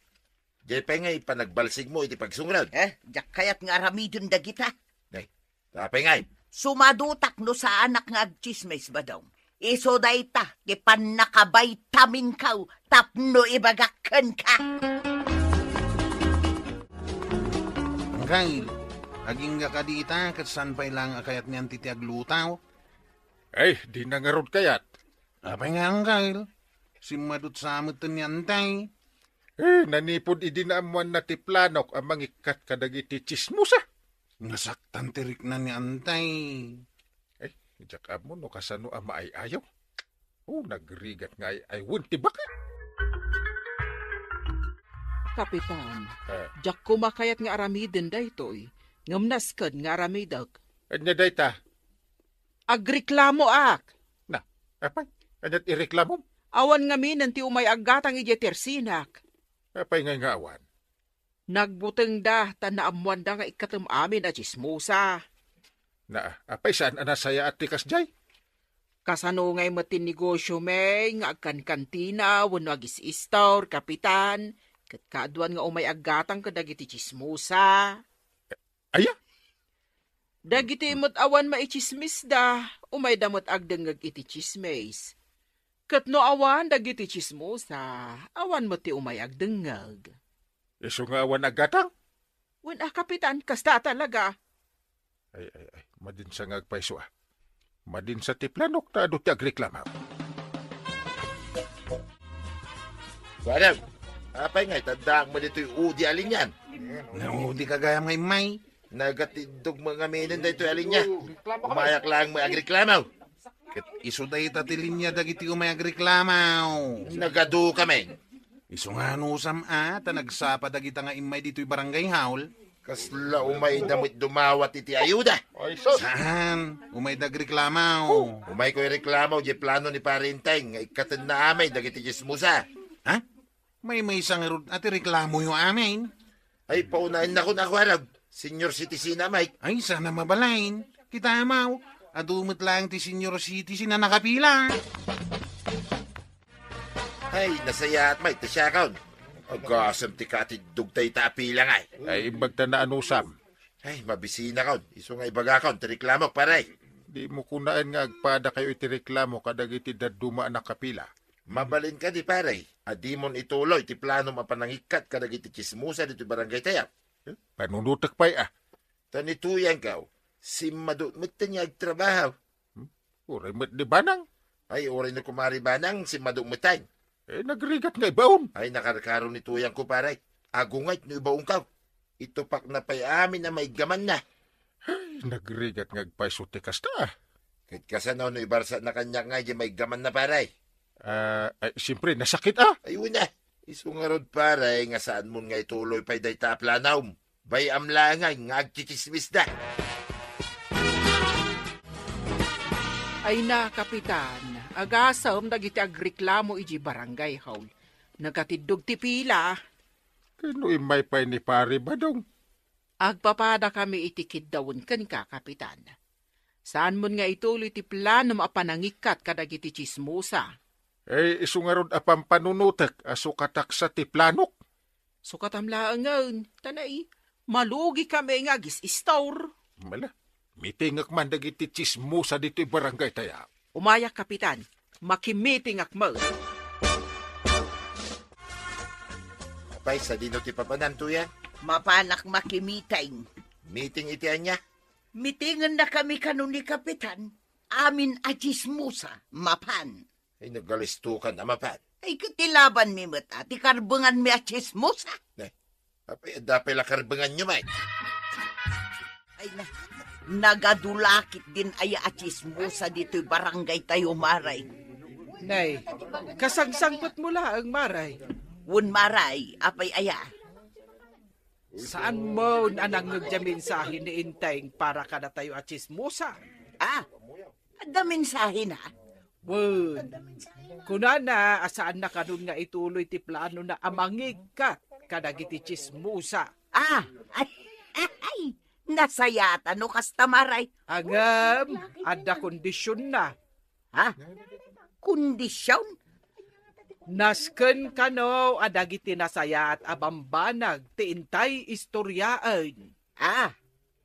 Diay pay ngay panagbalsigmo iti pagsungrad? Eh, diak kayat nga aramiden dagita. Nay, apay ngay? Sumadutak no saanak nga agtsismis, Badong. Isu dayta ti pannakabaytaminko tapno ibagak kenka. Anggail, agingga kadi ita ket saan pay laeng a kayat ni Anti ti aglutaw? Ay, dina ngarud kayat. Apay nga, Anggail? Simmadut sa met ni Anti. Eh, nanipud idi naammoanna ti planok a mangikkat kadagiti tsismosa. Nasaktan ti rikna ni Anti. Eh, diak ammo no kasano a maay-ayaw. Oh, nagrigat nga ay-aywen ti baket. Kapitan, eh, diak koma kayat nga aramiden daytoy, ngem nasked nga aramidek. Ania dayta? Agreklamoak. Na, apay, ania ti ireklamom? Awan ngaminen ti umay aggatang idiay tersinak. Apay ngay nga awan? Nagbutengda ta naammoanda nga ikkatem amin a tsismosa. Na, apay saan a nasayaat ti kasdiay? Kasano ngay met ti negosio mi nga agkankantina wenno agis-istor, Kapitan, ket kaaduan nga umay aggatang kadagiti tsismosa? Aya? Dagiti met awan maitsismisda, umayda met agdengngeg iti tsismis. Ket no awan dagiti tsismosa, awan met ti umay agdengngeg. Isu nga awan aggatang? Wen a, Kapitan, kasta talaga. Ay, ay, ay, madinsa nga agpayso a. Madinsa ti planok ta adu ti agreklamo. Kuarem, apay ngay, taddaak mo ditoy udi a linian? Naudi ka gayam nga immay? Nagatiddog mo ngaminen daytoy a linia. Umayak laeng mo agreklamo. Ket isu dayta ti linia dagiti umay agreklamo. Nagadu kami. Isu nga anusam a, ta nagsapa dagita nga immay ditoy barangay hall. Kasla umayda met dumawat iti ayuda. Ay, sus! Saan? Umayda agreklamo. Oh, umayko ireklamo diay plano ni Pare Enteng nga ikkatenna amin dagiti tsismosa. Ha? Maymaysa ngarud a ti reklamoyo amin. Ay, paunaennakon a kuarem, senior citizen a, Mike. Ay, saan a mabalin. Kitamo, adu met laeng ti senior citizen a nakapila. Ay, nasayaat, Mike, ta siakon. Agasem ti katiddog dayta a pila ngay. Ay, imbag ta naanusam. Ay, mabisinakon. Isu nga ibagakon ti reklamok, pare. Dimo kunaen nga agpadakayo iti reklamo kadagiti dadduma a nakapila. Mabalin kadi, pare, a dimon ituloy ti planom a panangikkat kadagiti tsismosa ditoy barangay tayo? Eh, panunotek pay a. Ta ni Tuyangko, simmadu metten nga agtrabaho. Hmm? Uray met ni Banang. Ay, uray ni Kumare Banang, simmadu metten. Eh, nagrigat nga ibaon. Ay, nakarkaro ni Tuyangko, pare. Agungayt no ibaonko. Itupakna pay amin a maiggamanna. Ay, nagrigat nga agpayso ti kasta. Ket kasano no ibarsatna kaniak nga idiay maiggamanna, pare? Ah, ay, siyempre, nasakit a. Ay, wen a. Isu ngarud, pare, nga saanmon nga ituloy pay dayta a planom. Bay-am laeng nga agtsitsismisda. Ay na, Kapitan, agasem dagiti agreklamo idiay barangay hall. Nagatiddog ti pila. Ken no immay pay ni Pare Badong? Agpapadakami iti kiddawen kenka, Kapitan. Saanmon nga ituloy ti planom a panangikkat kadagiti tsismosa. Eh, isu ngarud a pampanunotek a sukataksa ti planok. Sukatam laengen, ta nay, malugikami nga agis-istor. Mala, mitingek man dagiti tsismosa ditoy barangay tayo. Umayak, Kapitan. Makimitingak met. Pay, sadino ti papananto ya? Mapanak makimiting. Meeting iti ania? Mitingen na kami kano ni Kapitan. Amin a chismosa, mapan. Ay, nagalistukan a mapan. Ay, ket ti laban mi met, a, ti karbengan mi a chismosa. Ne, apay, adda pay la karbengan nyo, Mike? Ay, na, nagadulakit din aya a chismosa ditoy barangay tayo, Maray. Nay, kasangsangpet mo laeng, Maray. Wen, Maray, apay aya? Saan mo a nangngeg diay mensahe ni Enteng para kadatayo a chismosa? Ah, adda mensahe na? Wen, kunana a saanna kanon nga ituloy ti planona a mangikkat kadagiti chismosa. Ah, ay, ay, nasayatan no kasta, Maray. Ngem, adda kondisionna. Ha? Kondisyon? Nasken kano a dagiti nasayaat a bambanag ti intay istoriaen. Ah,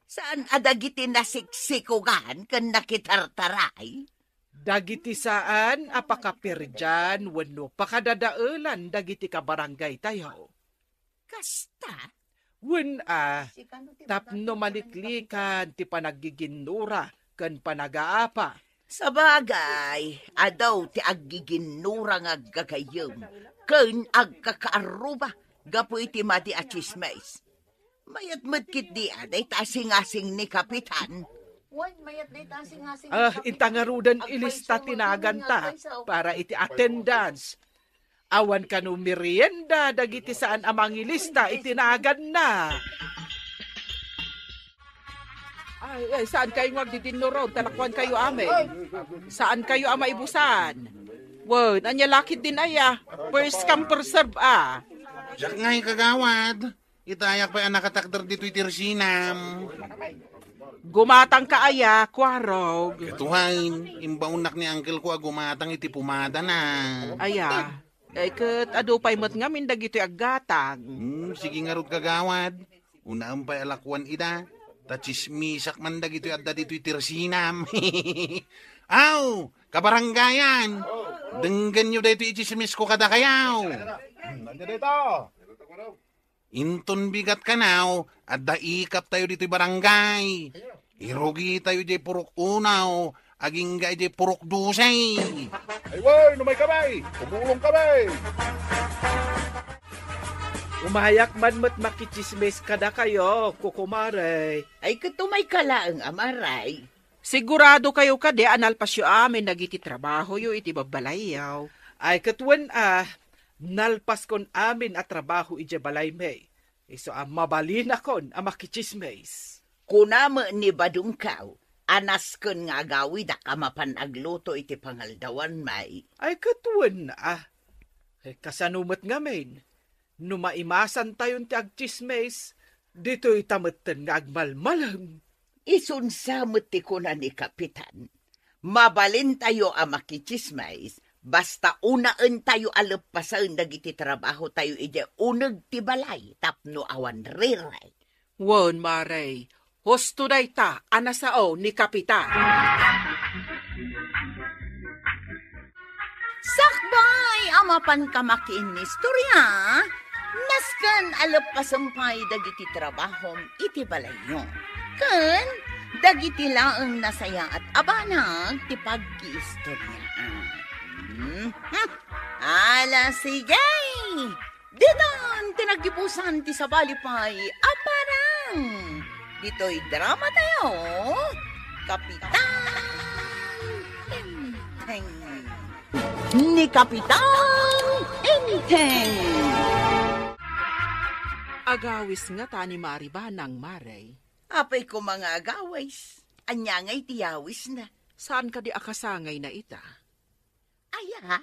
saan a dagiti nasiksikogan ken nakitartaray? Dagiti saan a pakaperdian wenno pakadadaelan dagiti kabarangaytayo. Kasta? Wen a, tapno maliklikan ti panaggiginnura ken panagaapa. Sabagay, adu ti aggiginnura nga aggagayyem ken agkakaarruba gapu iti madi a chismis. Mayat met ketdi a dayta a singasing ni Kapitan. Ah, inta ngaruden ilista ti naganta para iti attendance. Awan kano merienda dagiti saan a mangilista iti naganna. Ay, ay, saan kayo nga agdidinnuron? Talakuan kayo amin. Saan kayo a maibusan? Wen, ania lakit din aya? First come, first serve, ah. Diak ngay, kagawad. Itayak pay a nakatakder ditoy tirsinam. Gumatang ka aya, Kuarog? Ket wen, imbaonnak ni uncle ko a gumatang iti pumadana. Aya, ay ket adu pay met ngamin dagitoy aggatang. Hmm, sige ngarud, kagawad. Unaem pay a lakuan ida, ta tsismisak man dagitoy adda ditoy tirsinam. Aw, kabarangayan, denggenyo daytoy itsismis ko kadakayo. Hmm, ania dayta? Inton bigat kanaw, adda ikaptayo ditoy barangay. Irugitayo diay purok unaw, agingga idiay purok dose. Ay, wen, umay kami! Umulong kami! Umayak man met makitsismis kadakayo, kukumare. Ay, ket umayka laeng, Maray. Sigurado kayo kadi a nalpasyo amin dagiti trabahoyo iti babbalayyo? Ay, ket wen a, nalpaskon amin a trabaho idiay balaymi. Isu a mabalinakon a makitsismis. Kuna met ni Badongkaw a nasken nga agawidak a mapan agluto iti pangaldawanmi. Ay, ket wen a. Eh, kasano met ngamin? No maimasantayon ti agtsismis, ditoyta metten nga agmalmalem. Isunsa met ti kuna ni Kapitan, mabalintayo a makitsismis, basta unaentayo a leppasen dagiti trabahotayo idiay uneg ti balay tapno awan rirek. Wen, Mare, husto dayta a nasao ni Kapitan. Sakbay a mapanka makiinnistorya, nasken a leppasen pay dagiti trabahom iti balayyo. Ken dagiti laeng nasayaat a banag ti pagkiistoryaan. Mhm. Ala, sige! Ditan ti naggibusan ti sabali pay a parang ditoy dramatayo, Kapitan Enteng. Ni Kapitan Enteng. Agawis ngata ni Mari Banang, Mare. Apay koma nga agawis? Ania nga iti yawisna? Saan kadi a kasangayna ita? Aya,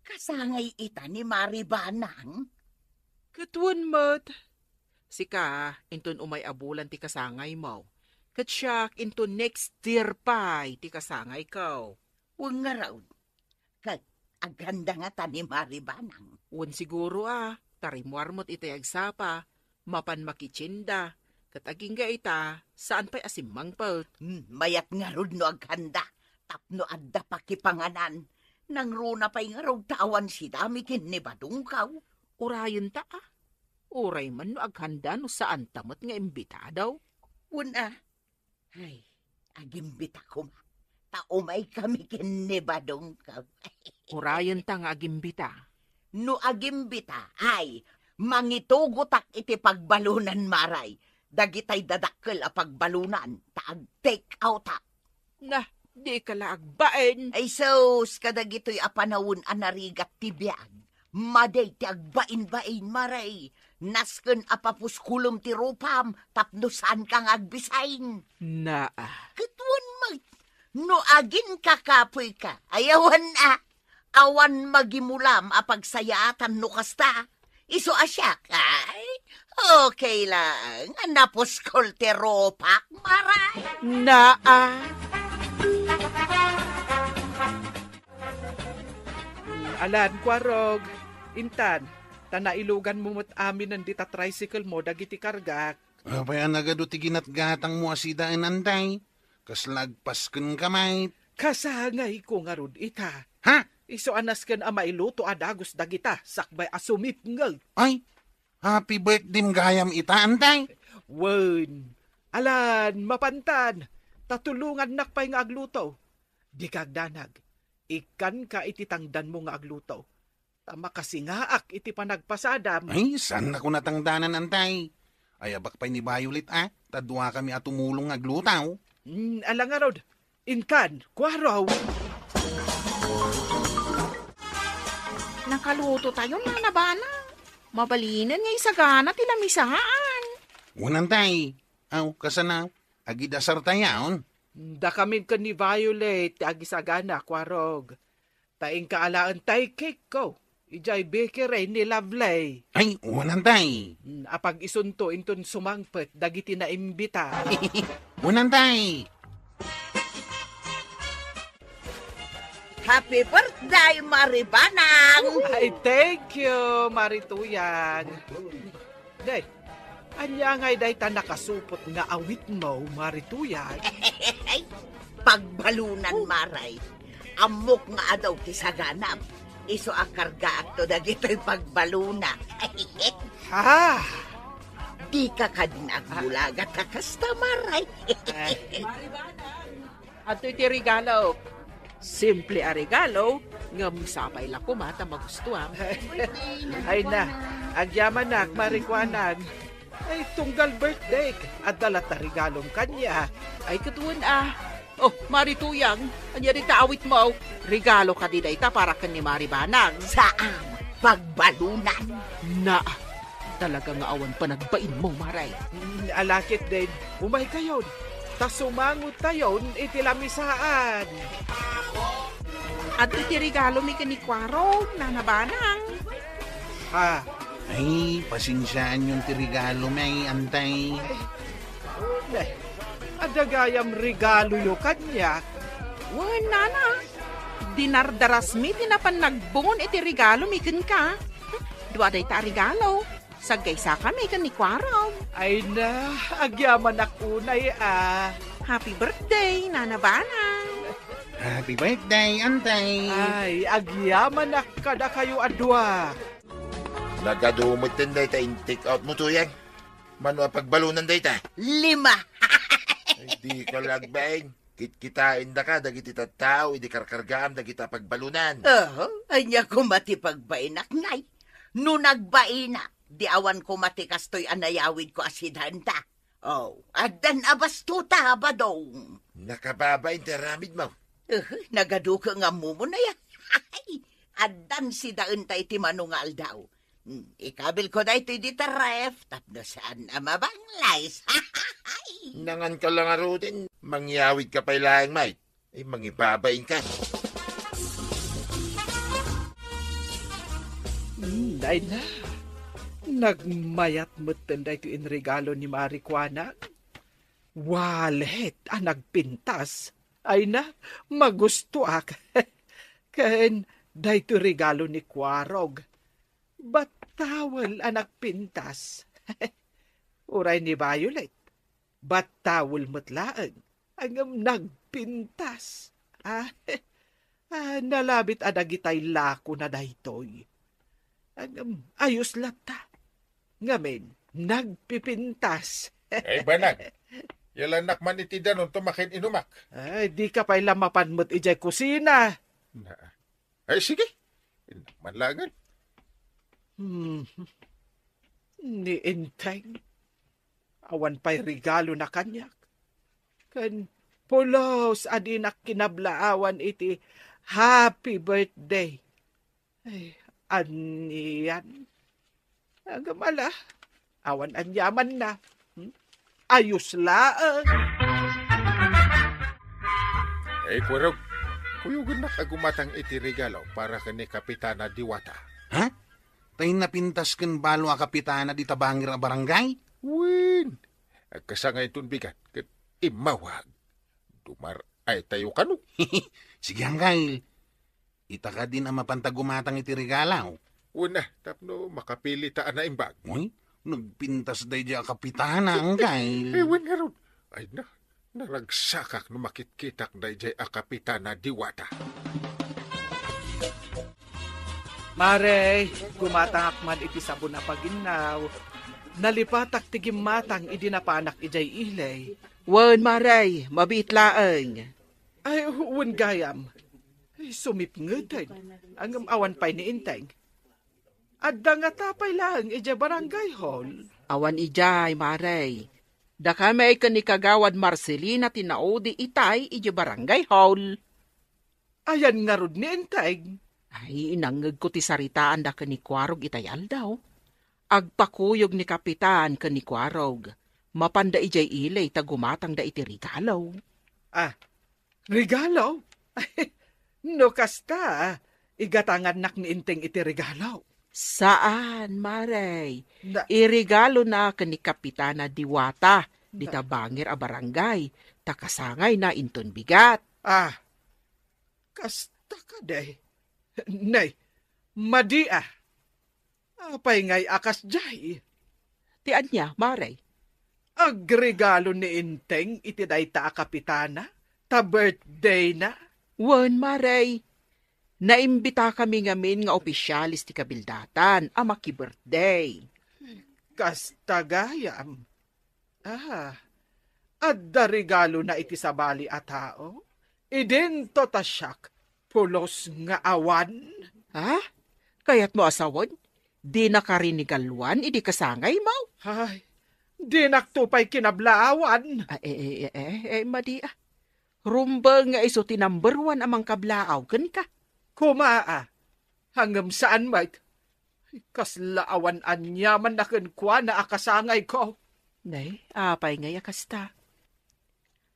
kasangay ita ni Mari Banang? Ket wen met. Sika, inton umay a bulan ti kasangaymo. Ket siak, inton next year pay ti kasangayko. Wen ngarud, ket aghanda ngata ni Mari Banang? Wen siguro a, ta rimmuar met itay agsapa. Mapan makitienda, ket agingga ita, saan pay a simmangpet. Hmm, mayat ngarud no aghanda, tapno adda pakipanganan. Nangruna pay ngarud ta awan sidami ken ni Badongkaw. Urayenta a. Uray man no aghanda no saanta met nga imbitado. Wen a. Ay, agimbita koma. Ta umaykami ken ni Badongko. Urayenta nga agimbita. No agimbita, ay, mangitugotak iti pagbalunan, Maray. Dagitay dadakkel a pagbalunan, ta ag-take outak. Nah, dika la agbain. Ay sus, kadagitoy a panawen a narigat ti biag. Madi ti agbain-bain, Maray. Nasken a papuskulem ti rupam tapno saanka nga agbisain. Naa. Ket wen met, no aginkakapoyka, ay awan a, awan magimulam a pagsayaatan no kasta. Isu a siak, ay, okay lang. Napuskol ti rupak, Maray. Naa. Alan, Kuarog, intan, ta nailuganmo met aminen dita tricycle mo dagiti kargak. Apay a nagadu ti ginatgatangmo a sidaen, Antay? Kasla agpaskenka met. Kasangayko ngarud ita. Ha? Isu a nasken a mailuto a dagus dagita sakbay a sumipngeg. Ay, happy birthday gayam ita, Antay? Wen, alan, mapantan, ta tulongannak pay nga agluto. Dika agdanag. Ikkanka iti tangdanmo nga agluto, ta makasingaak iti panagpasadam. Ay, saannako natangdanan, Antay. Ayabak pay ni Violet, a, ta duakami a tumulong nga agluto. Mm, ala ngarud, inkan, Kuarog. Nakalutotayon, Nana Banang. Mabalinen nga isagana ti lamisaan. Wen, Antay. Aw, kasano? Agidasartayon? Dakamin ken ni Violet ti agisagana, Kuarog. Ta inka alaen tay cake ko, idiay bakery ni Lovely. Ay, wen, Antay. Mm, apag-isunto inton sumangpet dagiti naimbita. Wen, Antay. Happy birthday, Mari Banang! Ay, thank you, Mari Tuyang. Day, ania ngay dayta nakasupot nga awitmo, Mari Tuyang? Pagbalunan, Maray. Ammok nga adu ti saganam. Isu a kargaakto dagitoy pagbaluna. Ha? Dika kadin agbulaga ta kasta, Maray. Ay. Adtoy ti regalo. Simple a regalo, ngem sapay la koma ta magustuam. Ay na, agyamanak, Mari Kuanang. Ay, tunggal birthday, adda latta regalom kaniak. Ay, ket wen a. Oh, Mari Tuyang, ania dayta awitmo? Regalo kadi dayta para ken ni Mari Banang. Saan, pagbalunan. Naa, talaga nga awan panagbainmo, Maray. Mm, ala ketdin, umaykayon, ta sumangotayon iti lamisaan. Adtoy ti regalomi ken ni Kuarog, Nana Banang. Ha? Ay, pasensiaanyon ti regalomi, Antay. Ay, adagayam regaloyo kaniak. Wen, Nana. Dinardarasmi ti napan nagbungon iti regalomi kenka. Dua dayta a regalo. Saggaysakami ken ni Kuarog. Ay na, agyamanak unay a. Happy birthday, Nana Banang. Happy birthday, Antay. Ay, agyamanak kadakayo a dua. Nagadu metten dayta in-take out mo, Tuyang. Mano a pagbalunan dayta? Lima. Ay, dika la agbain. Kitkitaendaka dagiti tattao idi karkargaam dagita a pagbalunan. Oho, ania koma ti pagbainak, nay? No nagbainak, di awan koma ti kastoy a nayawidko a sidaenta. Oh, addan a bastota, Badong. Nakababain ti aramidmo. Eh, nagaduka nga mumon aya. Addan sidaenta iti mano nga aldaw. Hmm, ikabilko daytoy dita ref tapno saan a mabanglays. Nanganka la ngaruden, mangyawidka pay laeng, Mike. Ay, mangibabainka. Hmm, ay na. Nagmayat metten daytoy inregalo ni Mari Kuanang. Wallet a nagpintas. Ay na, magustoak. Ken daytoy regalo ni Kuarog. Bat towel a nagpintas. Uray ni Violet, bat towel met laeng, ngem nagpintas. Ah, ah, nalabit a dagitay lakona daytoy. Ngem ayos latta. Ngamin, nagpipintas. Ay, banag. Yalannak man iti danonto makin-inumak. Ay, dika pay la mapan met idiay kusina. Na. Ay, sige. Innak man laengen. Hmm. Ni Enteng. Awan pay regalona kaniak. Ken pulos a dinak kinablaawan iti happy birthday. Ay, anian? Agam ala, awan aniamanna. Hmm? Ayos laeng. Ay, Kuwarog, kuyogennak a gumatang iti regalo para ken ni Kapitana Diwata. Ha? Tay napintas ken balo a kapitana dita bangir a barangay? Wen, agkasangay inton bigat ket immawag. Dumar-ay tayo kano. Sige, Angkel. Ita kadin a mapanta gumatang iti regalo. Wen a, tapno makapili ta a naimbag. Uy, nagpintas daydiay a kapitana, Angkel. Eh, wen ngarud. Ay na, naragsakak no makitkitak daydiay a kapitana Diwata. Mare, gumatangak man iti sabon a paginnaw. Nalipatak ti gimmatang idi napanak idiay ili. Wen, Mare, mabiit laeng. Ay, wen gayam. Ay, sumipngeten. Ngem awan pay ni Enteng. Adda ngata pay laeng idiay barangay hall? Awan idiay, Mare. Dakami ken ni Kagawad Marcelina ti naudi itay idiay barangay hall. Ayan ngarud ni Enteng? Ay, inangngegko ti saritaanda ken ni Kuwarog itay aldaw. Agpakuyog ni Kapitan ken ni Kuwarog. Mapanda idiay ili ta gumatangda iti regalo. Ah, regalo? No kasta, igatangannak ni Enteng iti regalo. Saan, Mare. Na- Iregalona ken ni Kapitana Diwata, dita bangir a barangay, ta kasangayna inton bigat. Ah, kasta kadi. Nay, madi a. Apay ngay a kasdiay? Ti ania, Mare? Agregalo ni Enteng iti dayta a kapitana, ta birthday na. Wen, Mare. Naimbitakami ngamin nga opisyales ti kabildatan a maki-birthday. Kasta gayam. Ah, adda regalona iti sabali a tao? Idinto ta siak, pulos nga awan. Ha? Kayatmo a sawen? Dinaka rinigaluan idi kasangaymo? Ay, dinakto pay kinablaawan. Ah, eh, eh, eh, eh, eh, madi a. Rumbeng nga isu ti number one a mangkablaaw kenka. Kuma a. Ngem saan met. Kasla awan aniamanna kenkuana a kasangayko. Nay, apay ngay a kasta?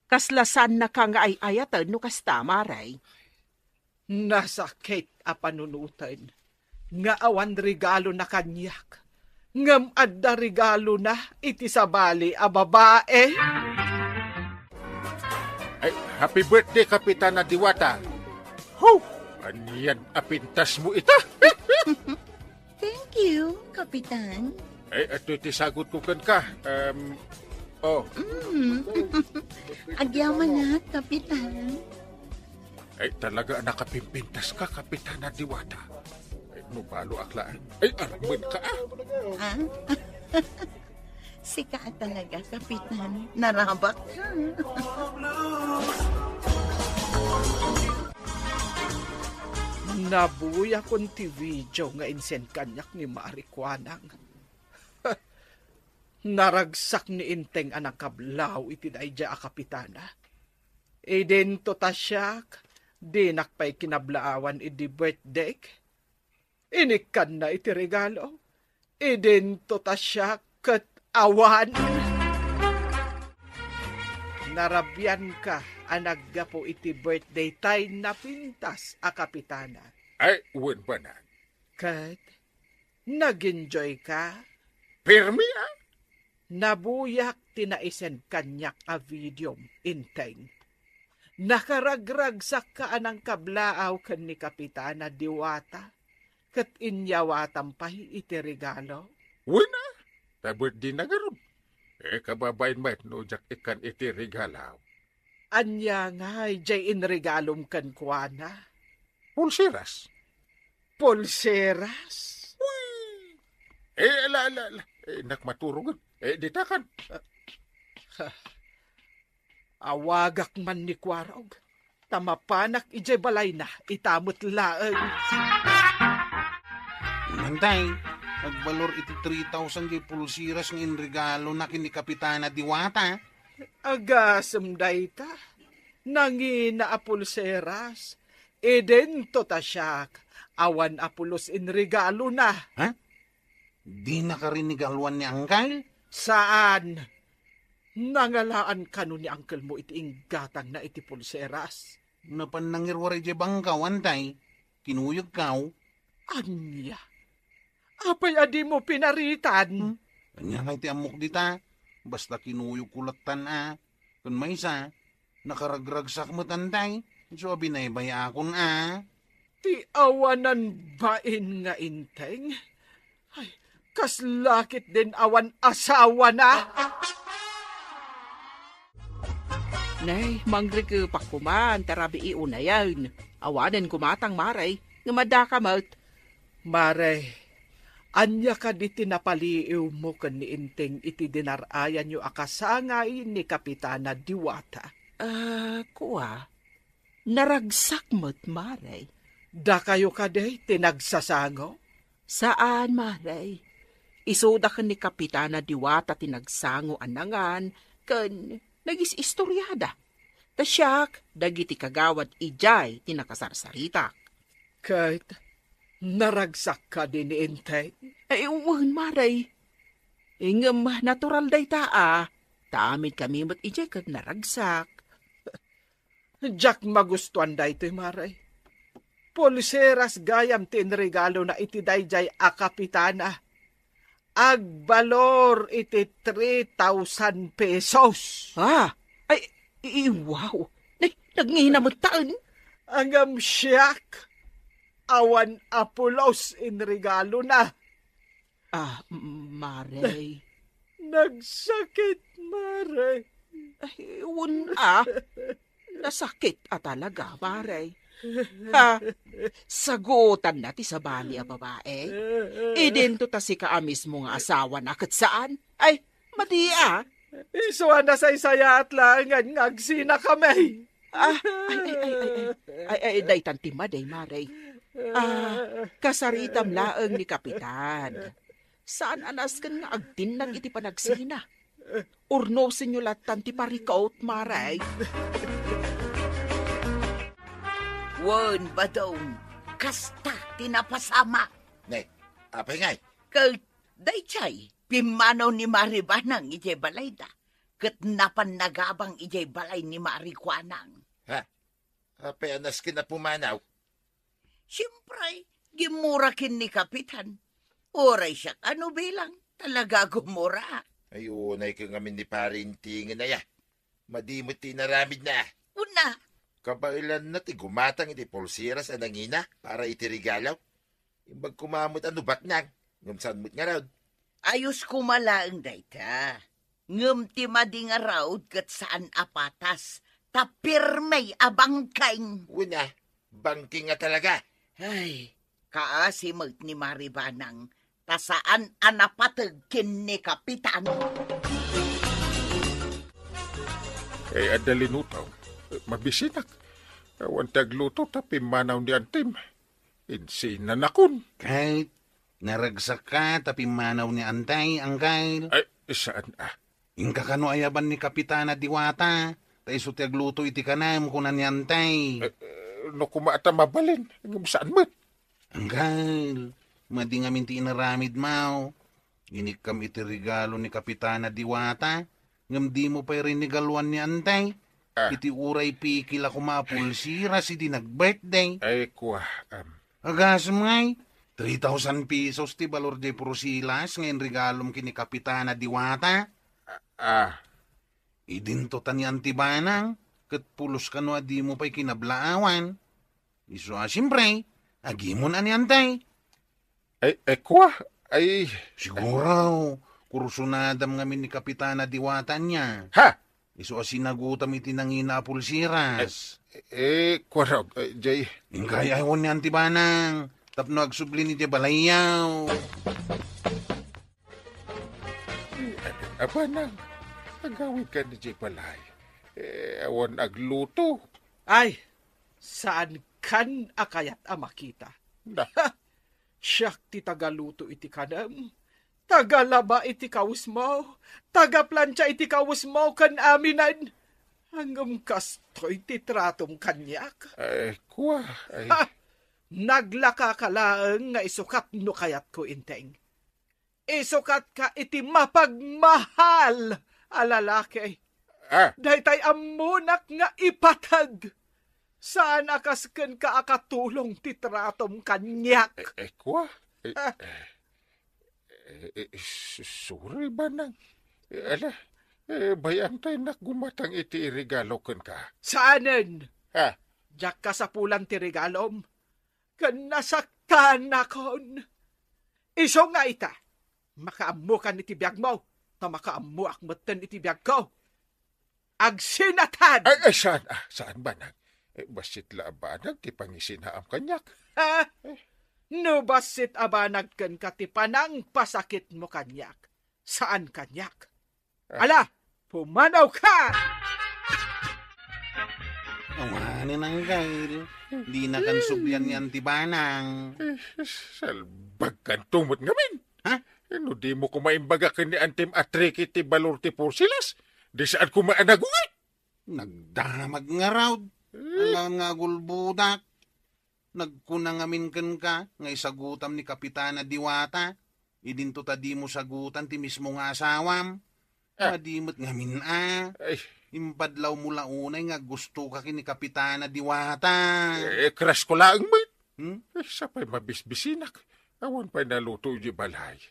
Kasla saannaka nga ay-ayaten no kasta, Mare? Nasakit a panunoten nga awan regalona kaniak, ngem adda regalona iti sabali a babae. Ay, happy birthday, Kapitana Diwata! Ho! Anian a pintasmo ita? Thank you, Kapitan. Ay, adtoy ti sagutko kenka. Um, oh. Mm. Agyamanak, Kapitan. Ay, talaga a nakapimpintaska, Kapitana Diwata. Ay, no baloak laeng. Ay, armenka, ah. Ah? Sika a talaga, Kapitan. Narabak ka. Nabuyakon ti video nga insend kaniak ni Mari Kuanang. Naragsak ni Enteng a nangkablaw iti daydiay a kapitana. Idinto ta siak, dinak pay kinablaawan idi birthdayk. Inikkanna iti regalo. Idinto ta siak ket awan. Narabianka a naggapu iti birthday tay napintas a kapitana. Ay, wen, banag. Ket nag-enjoy ka? Permi, ah. Nabuyak ti naisend kaniak a videom, Enteng. Nakaragragsakka a nangkablaaw ken ni Kapitana Diwata, ket inyawatam pay iti regalo. Wen a, ta birthday na ngarud. Eh, kababain met no diak ikkan iti regalo. Ania ngay jay inregalom kenkuana? Pulseras. Pulseras? Uy! Eh, ala, ala, ala. Eh, innak maturog. Eh, ditakan. Awagak man ni Kuarog, ta mapanak idiay balayna, ita met laeng. Mantay, agbalor iti three thousand diay pulseras nga inregalona ken ni Kapitana Diwata. Agasem dayta. Nangina a pulseras. Idinto ta siak, awan a pulos inregalona. Ha? Dina karinigaluan ni Angkel? Saan. Nangalaan kano ni Angkelmo iti inggatangna iti pulseras. Napan nangiruar idiay bangkaw, Antay. Kinuyogkaw. Ania? Apay a dimo pinaritan? Hmm? Ania nga iti ammok dita? Basta kinuyogko lattan a. Ken maysa, nakaragragsak met, Antay. Isu a binaybay-akon a. Ti awanan bain nga inteng? Ay, kasla ketdin awan asawana? Nay, mangrikepak koman, ta rabii unayen. Awanen koma tang, Mare, ngem adda ka met. Mare, ania kadi ti napaliiwmo ken ni Inteng iti dinar-ayanyo a kasangay ni Kapitana Diwata? Ah, kua, naragsak met, Mare. Dakayo kadi ti nagsasango? Saan, Mare. Isuda ken ni Kapitana Diwata ti nagsango a nangan ken nagis-istoriada. Ta siak, dagiti kagawad idiay ti nakasarsaritak. Ket naragsak kadi ni Inteng? Ay, wen, Mare. Ngem natural dayta a, ta amin kami met idiay ket naragsak. Diak magustuan daytoy, Mare. Pulseras gayam ti inregalona iti daydiay a kapitana. Agbalor iti three thousand pesos. Ah, ay, i-, i-, wow. Nay, nagngina met taen. Ngem siak, awan a pulos inregalona. Ah, m-, Mare. Nagsakit, Mare. Ay, wen a. Nasakit a talaga, Mare. Ha? Sagutanna ti sabali a babae? Idinto ta sika a mismo nga asawana ket saan? Ay, madi a. Isu a nasaysayaat laengen nga agsinakami. Ah, ay, ay, ay, ay, ay. Ay, ay, daytan ti madi, Mare. Ah, kasaritam laeng ni Kapitan. Saan a nasken nga agtinnag iti panagsina. Urnosenyo lattan ti parikot, Mare. Wen, Badong, kasta ti napasamak. Ne, apay ngay? Ket daydiay, pimmanaw ni Mari Banang idiay balayda, ket napan nagabang idiay balay ni Mari Kuanang. Ha? Apay a nasken a pumanaw? Siempre, gimmura ken ni Kapitan. Uray siak a no bilang, talaga gumura. Ay, unay ken ngamin ni Pari Intingan aya. Madi met ti inaramidna. Una. Kabaelanna ti gumatang iti pulseras a nangina para iti regalo. Imbag koma met a no baknang, ngem saan met ngarud. Ayos koma laeng dayta. Ngem ti madi ngarud ket saan a patas, ta pirme a bangkeng. Wen a, bangkeng a talaga. Ay, kaasi met ni Mari Banang, ta saan a napateg ken ni Kapitan. Ay, adda linutaw. Mabisinak. Awan ti agluto ta pimmanaw ni Antim. Insinanakon. Ket naragsakka ta pimmanaw ni Antay, Angkel. Ay, saan a? Inka kano ayaban ni Kapitana Diwata, ta isu ti agluto iti kanam, kuna ni Antay. Eh, eh, no koma ta mabalin, ngem saan met? Angkel, madi ngamin ti inaramidmo. Inikkam iti regalo ni Kapitana Diwata, ngem dimo pay rinigaluan ni Antay. Ah. Iti uray pikil a koma a pulseras idi nag-birthday. Ay, kua, um. Agasem ngay, three thousand pesos ti balor diay pulseras nga inregalom ken ni Kapitana Diwata. Ah. Idinto ta ni Anti Banang, ket pulos kano a dimo pay kinablaawan. Isu a, siempre, agimon a ni Antay. Ay, ay, kua, ay. Siguro, kursunadam ngamin ni Kapitana Diwata ania. Ha? Isu a sinagutam iti nangina a pulseras. Eh, eh, kuarog, eh, jay. Inka ay-ayawen ni Anti Banang, tapno agsubli iti balayyo. Abanang, agawidkan idiay balay. Eh, awan agluto. Ay, saankan a kayat a makita. Na. Ha! Siak ti tagaluto iti kanem, tagalaba iti kawesmo, tagaplantia iti kawesmo ken aminen. Ngem kastoy ti tratom kaniak. Ay, kua, ay. Ha! Naglakaka laeng nga isukat no kayatko, Enteng. Isukatka iti mapagmahal a lalaki. Ah. Daytay ammonak nga ipateg. Saan a kas kenka a katulong ti tratom kaniak. Eh, eh, kua? Eh, Ah. eh, eh, eh, s-, sorry, Banang. Eh, ala, eh, bay-am ta innak gumatang iti iregalo kenka. Saanen? Ha? Diak kasapulan ti regalom. Ken nasaktanakon. Isu nga ita, makaammokan iti biagmo, ta makaammoak metten iti biagko. Agsinatan! Ay, ay, saan, ah, saan, Banag? Eh, bassit la a banag ti pangisinaam kaniak. Ha? No bassit a banag kenka ti panangpasakitmo kaniak, saan kaniak. Ah. Ala, pumanawka! Awanen, Angkel. Dinakan sublian ni Auntie Banang. Eh, salbagkanto met ngamin. Ha? Eh, no dimo koma imbaga ken ni Antim a trick iti balor ti porsilas, di saan koma a nagungit. Nagdamag ngarud. Eh. Alangan nga agulbodak. Nagkuna ngamin kenka nga isagutam ni Kapitana Diwata. Idinto ta dimo sagutan ti mismo nga asawam. Ah. Madi met ngamin a. Ay. Impadlawmo la unay nga aggustoka ken ni Kapitana Diwata. Eh, crush ko laeng met. Hmm? Eh, sa pay mabisbisinak. Awan pay naluto iti balay.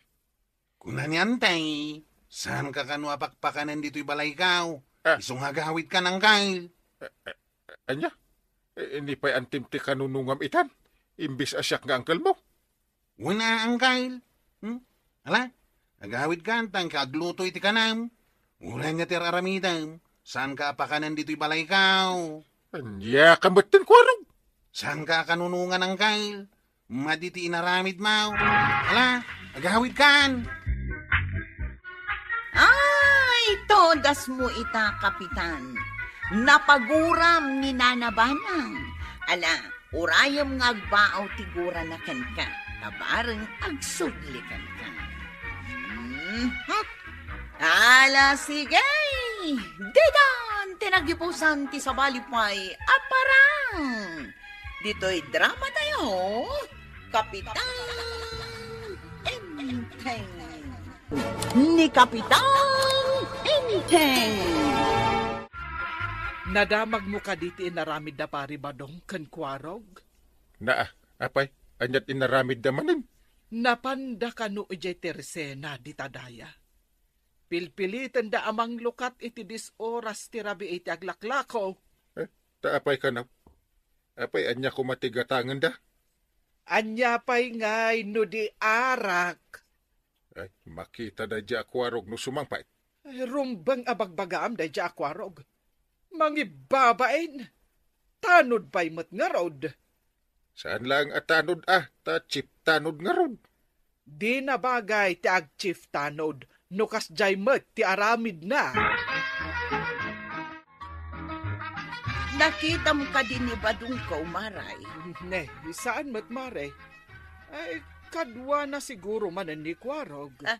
Kuna ni Antay, saanka kano a pakpakanen ditoy balayko. Ah. Isu nga agawidkan, Angkel. Eh, eh, ania? Eh, ni pay Antim ti kanunungam itan, imbes a siak nga angkelmo? Wen a, Angkel. Hmm? Ala, agawidkan ta agluto iti kanam. Uray ania ti ar-aramidem, saanka a pakanen ditoy balayko. Ania ka metten, Kuarog? Saanka a kanunongan, Angkel. Madi ti inaramidmo. Ala, agawidkan. Ay, todasmo ita, Kapitan. Napaguram ni Nana Banang. Ala, urayem nga agbaaw ti gurana kenka, ta bareng agsubli kenka. Mhm. Ala, sige! Ditan ti nagipusan ti sabali pay a parang ditoy drama tayo, Kapitan Enteng. Ni Kapitan Enteng. Nadamagmo kadi ti inaramid da Pari Badong ken Kuarog? Naa, apay, ania't inaramidda manen? Napanda kano idiay tersena dita daya. Pilpilitenda a manglukat iti dies oras ti rabii ti aglaklako. Eh, ta apay kano? Apay, ania koma ti gatangenda? Ania pay ngay no di arak? Ay, makita daydiay a Kuarog no sumangpet. Ay, rumbeng a bagbagaam daydiay a Kuarog. Mangibbabain. Tanod pay met ngarud. Saan laeng a tanod a, ta chief tanod ngarud. Di nabagay ti ag-chief tanod no kasdiay met ti aramidna. Nakitam kadi ni Badongko, Maray? Ne, saan met, Mare. Ay, kaduana siguro manen ni Kuarog. Ah,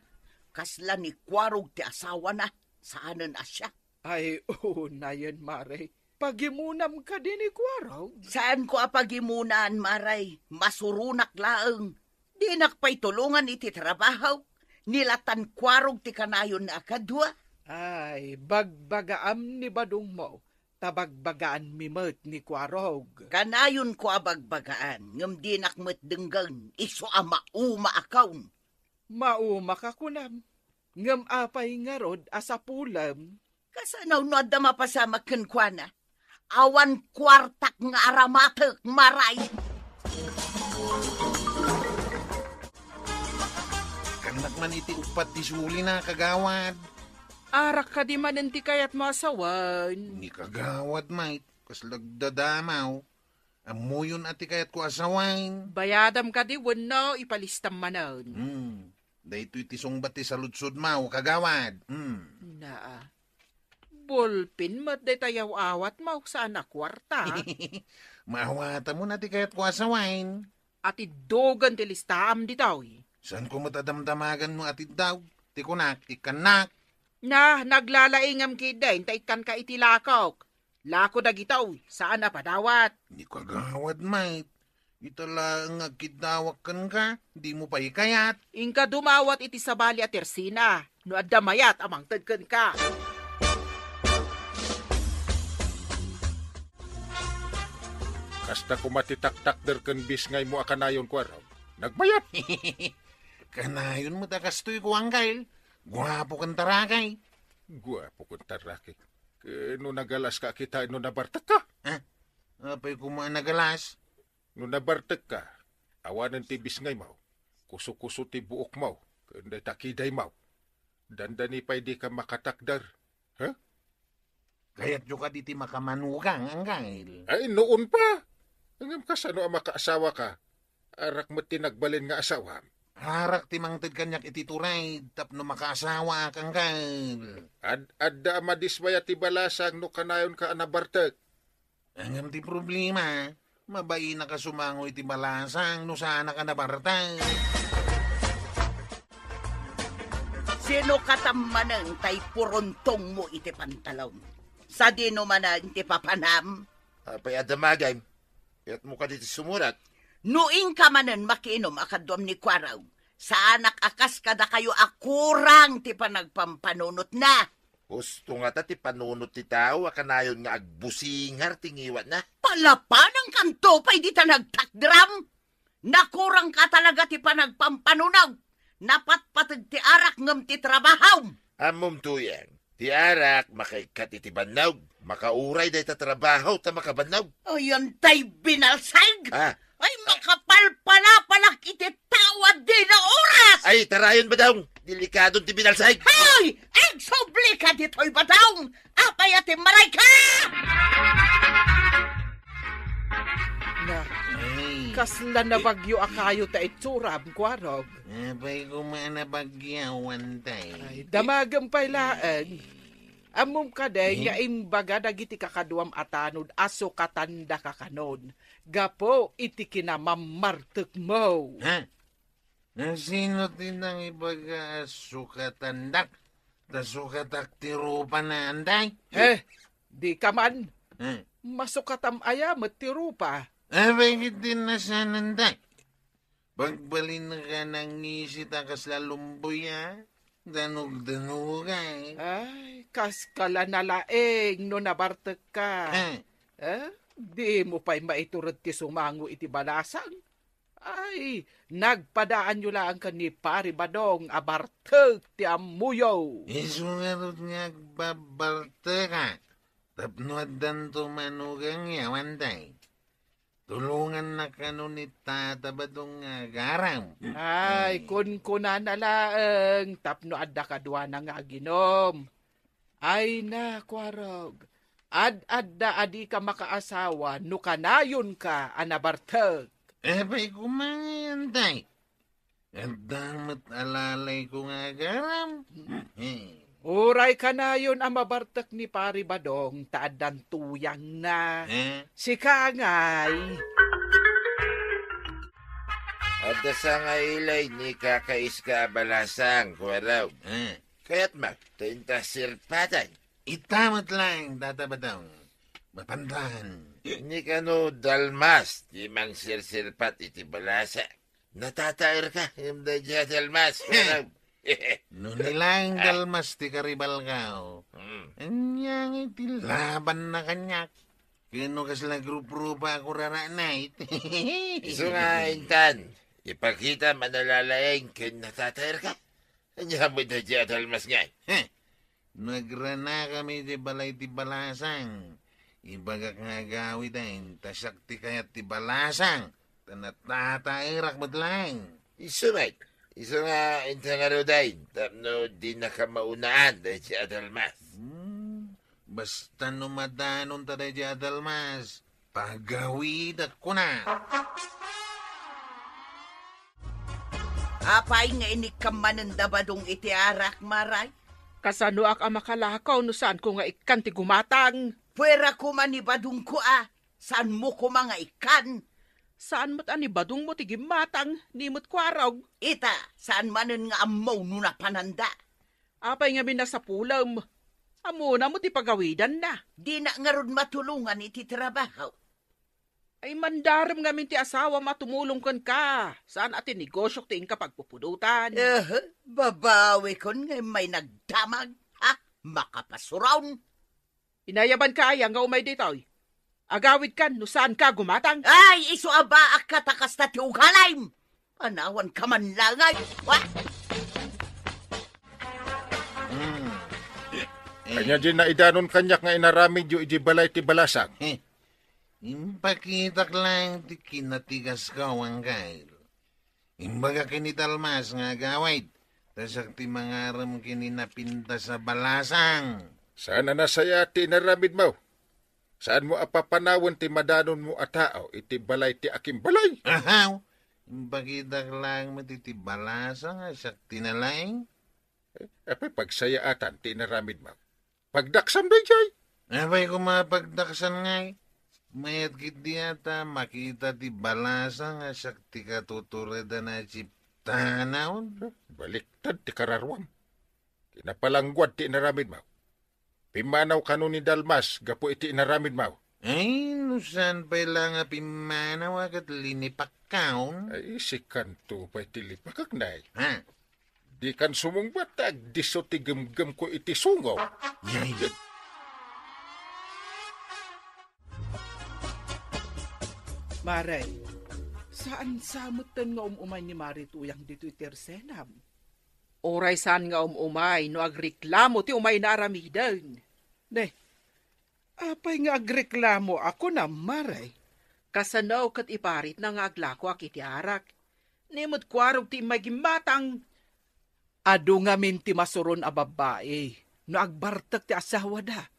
kasla ni Kuarog ti asawana, saanen a siak. Ay, unayen, Mare. Pagimunam kadi ni Kuarog? Saanko a pagimunaan, Maray. Masuronak laeng. Dinak pay tulongan iti trabahok. Nilatan Kuarog ti kanayonna a kadua. Ay, bagbagaam ni Badongmo, ta bagbagaanmi met ni Kuarog. Kanayonko a bagbagaan, ngem dinak met denggen, isu a mauma a kaon. Mauma ka kunam, ngem apay ngarud a sapulem? Kasano no adda mapasamak kenkuana? Awan kuartak nga aramatek, Maray. Kannak man iti uppat ti sulina, kagawad. Arak kadi manen ti kayatmo a sawen? Ni kagawad, Mike, kasla agdadamaw. Ammoyon a ti kayatko a sawen. Bayadam kadi wenno ipalistam manen? Hmm. Daytoy ti sungbat ti saludsodmo, kagawad. Hmm. Naa. Bulpen met dayta yaw-awatmo, saan a kuarta. Maawatam na ti kayatko a sawen. Atiddogen ti listaam ditoy. Saanko met a damdamagan no atiddog? Ti kunak, ikkannak. Na, naglalaingam ketdin ta ikkanka iti lakok. Lako dagitoy, saan a padawat. Ni kagawad met. Ita laeng nga agkiddawak kenka, dimo pay kayat. Inka dumawat iti sabali a tersina, no adda mayat a mangted kenka. Kasta koma ti taktakder ken bisngaymo a kanayon, Kuarog. Nagmayat! Kanayon met a kastoy, Kuangkal. Guapo ken tarakay. Guapo ken tarakay. Ket no nagalas ka, kita no nabartek ka. Ha? Apay koma a nagalas? No nabartek ka, awanen ti bisngaymo, kuso-kuso ti buokmo, ken dayta kidaymo. Dandani pay dika makatakder. Ha? Kayatyo kadi ti makamanugang, Anggail? Ay, noon pa. Ngem kasano a makaasawa ka? Arak met ti nagbalin nga asawam. Arak ti mangted kaniak iti turay tapno makaasawaak, Anggail. Ad-, adda a madismayat ti balasang no kanayon ka a nabartek. Ngem ti problema, mabainak a sumango iti balasang no saanak a nabartek. Sino katam manen tay puruntongmo iti pantalon? Sadino manen ti papanam? Apay a damagem? Kayatmo kadi ti sumurat? No inka manen makiinom a kaduam ni Kuarog, saanak a kas kadakayo a kurang ti panagpampanunotna. Husto ngata ti panunot ti tao a kanayon nga agbusingar ti ngiwatna. Palapanangkanto pay dita nagtakderam. Nakurangka talaga ti panagpampanunog. Napatpateg ti arak ngem ti trabahom. Ammom, Tuyang, ti arak makaikkat iti bannog. Makauray dayta trabaho ta makabannog. Ayan tay binalsag! Ah. Ay, makapalpalapalak iti tao a dina oras! Ay, tarayon, Badong! Delikadon ti binalsag! Hoy! Agsubli ka ditoy, Badong! Apay a timmaray ka? Na, ay, kasla nabagyo a kayo ta itsuram, Kuarog. Apay koma a nabagyo, Antay. Ay, damagem pay laeng. Ammom kadi nga imbaga dagiti kakaduam a tanod a sukatandaka kanon gapu iti kinamammartekmo. Ha? Sino ti nangibaga a sukatandak? Ta sukatak ti rupana, Antay? Eh, dika man. Eh. Masukatam aya met ti rupa? Apay ket ti nasan, Antay? Pagbalinka, nangisit a kasla lumboy a danugdanugay. Ay, kaskala nalaeng no nabartekka. Eh. Eh, dimo pay maitured ti sumango iti balasang? Ay, nagpadaanyo laeng ken ni Pari Badong a bartek ti ammoyo. Isu ngarud nga agbabartekak tapno addanto manugangyo, Antay. Tulongannak kano ni Tata Badong nga agaram. Ay, eh, kunkunana laeng tapno adda kaduana nga aginom. Ay na, Kuarog, ad-adda a dika makaasawa no kanayonka a nabartek. Apay koma ngay, Antay. Adda met alalayko nga agaram. Eh. Uray kanayon a mabartek ni Pari Badong ta addan tuyangna. Eh? Sika ngay. Adda sangaili ni kakaiska a balasang, Kuarog. Eh? Kayatmo ta inta sirpatan. Ita met laeng, Tata Badong. Mapandan. Ni kano dalmas ti mangsirsirpat iti balasang. Natataerka, ngem daydiay a dalmas. He. Ano? No ni laeng dalmas ti karibalko. Hmm. Ania ngay ti labanna kaniak? Ken no kasla grup-grupa a kurara night. Isu nga intan, ipakitam a nalalaeng ken natataerka. Ania met daydiay a dalmas ngay? He. No agranakami iti balay ti balasang, ibagak nga agawiden, ta siak ti kayat ti balasang, ta natataerak met laeng. Isu met, isu nga inta ngaruden, tapno dinaka maunaan daydiay a dalmas. Hmm, basta no madanonta daydiay a dalmas, pagawidak kuna. Apay nga inikkam manen da badong iti arak, Maray? Kasanoak a makalakaw no saanko nga ikkan ti gumatang? Puera koma ni badongko a, saanmo koma nga ikkan? Saan met a ni badongmo ti gimmatang, ni met kuarog. Ita, saan manen nga ammo no napananda. Apay ngamin a sapulem? Ammona met ti pagawidanna. Dina ngarud matulongan iti trabaho. Ay, mandarem ngamin ti asawam a tumulong kenka. Saan a ti negosiok ti inka pagpupudotan. Eh, babawikon nga immay nagdamag. Ha? Makapasuron. Inayabanka aya nga umay ditoy? Agawidkan no saanka gumatang. Ay, isu a baakka ta kasta ti ugalim. Anawanka man langay. Wa? Hmm. Ania diay naidanon kaniak nga inaramidyo idiay balay ti balasang? Eh, impakitak laeng ti kinatigasko, Angkel. Imbagak ken ni Dalmas nga agawid, ta siak ti mangarem ken ni napintas a balasang. Saan a nasayaat ti inaramidmo? Saanmo a papanawen ti madanonmo a tao iti balay ti akimbalay? Ahaw! Impakitak laeng met iti balasang a siak ti nalaing. Eh, apay pagsayaatan ti inaramidmo? Pagdaksam daydiay. Apay koma pagdaksan ngay? Mayat ketdi a ta makita ti balasang a siak ti katuturedan a tsiptanaw. Baliktad ti kararuam. Kinapalangguad ti inaramidmo. Pimmanaw kano ni Dalmas gapu iti inaramidmo. Ay, no saan pay la nga pimmanaw a ket linipakkaon? Ay, sikanto pay ti lipakak, nay. Ha? Dikan sumungbat ta agdisso ti gemgemko iti sungo. Yay. Mare, saan sa metten nga um-umay ni Mare Tuyang ditoy ti arsenam? Uray saan nga um-umay no agreklamo ti umayna aramiden. Ne, apay nga agreklamo a kunam, Mare? Kasano ket iparitna nga aglakoak iti arak? Ni met kuarog ti immay gimmatang. Adu ngamin ti masuron a babbai no agbartek ti asawada.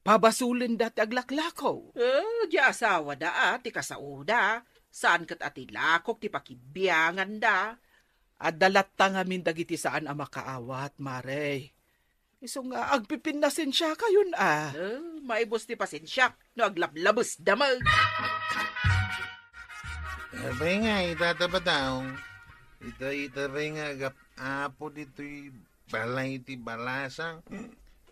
Pabasolenda ti aglaklako. Eh, di asawada a ti kasaoda. Saan ket a ti lakok ti pakibianganda. Adda latta ngamin dagiti saan a makaawat, Mare. Isu nga agpipinnasensiakayon a. Eh, maibus ti pasensiak no aglablabesda met. Apay nga, itata Badong, ita, ita pay nga agap-apo ditoy balay ti balasang,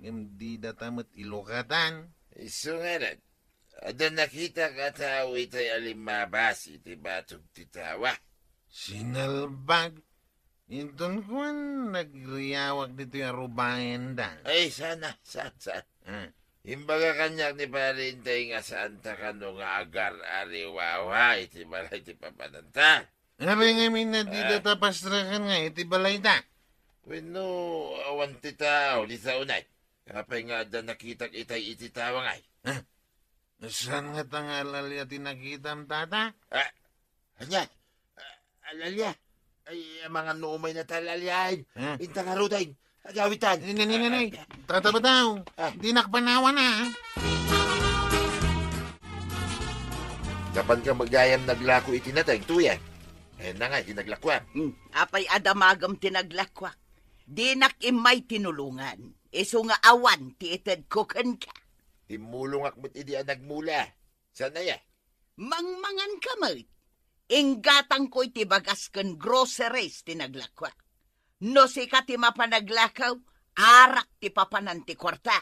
ngem didata met ilukatan. Isu ngarud, adda nakitak a tao itay a limmabas iti batog ti tawa. Sinalbag? Inton kuan, nagriawak ditoy a rubayenda. Ay, saan a, saan, saan. Ah. Imbaga kaniak ni Pare Intay nga saanta kano nga agar-ariwawa iti balay ti papananta. Apay ngamin a didata pastreken nga iti balayta? Wenno, awan ti tao dita unay. Apay nga adda nakitak itay iti tawangay? Ah, saan ngata nga alalia ti nakitam, tata? Ah, ania? Ah, alalia? Ay, amangan no umayna ta alaliaen. Ah. Inta ngaruden. Agawitan. Ni, ni, ni, ni, ni. Tata Badong, ah, dinak panawan a. Napanka met gayam naglako iti nateng, Tuyang? Ayanna nga, di naglakuak. Hmm, apay a damagem ti naglakuak? Dinak immay tinulongan. Isu nga awan ti itedko kenka. Timmulongak met idi a nagmula. Saan aya? Mangmanganka met. Inggatangko iti bagas ken groceries ti naglakuak. No sika ti mapanaglakaw, arak ti papanan ti kuarta.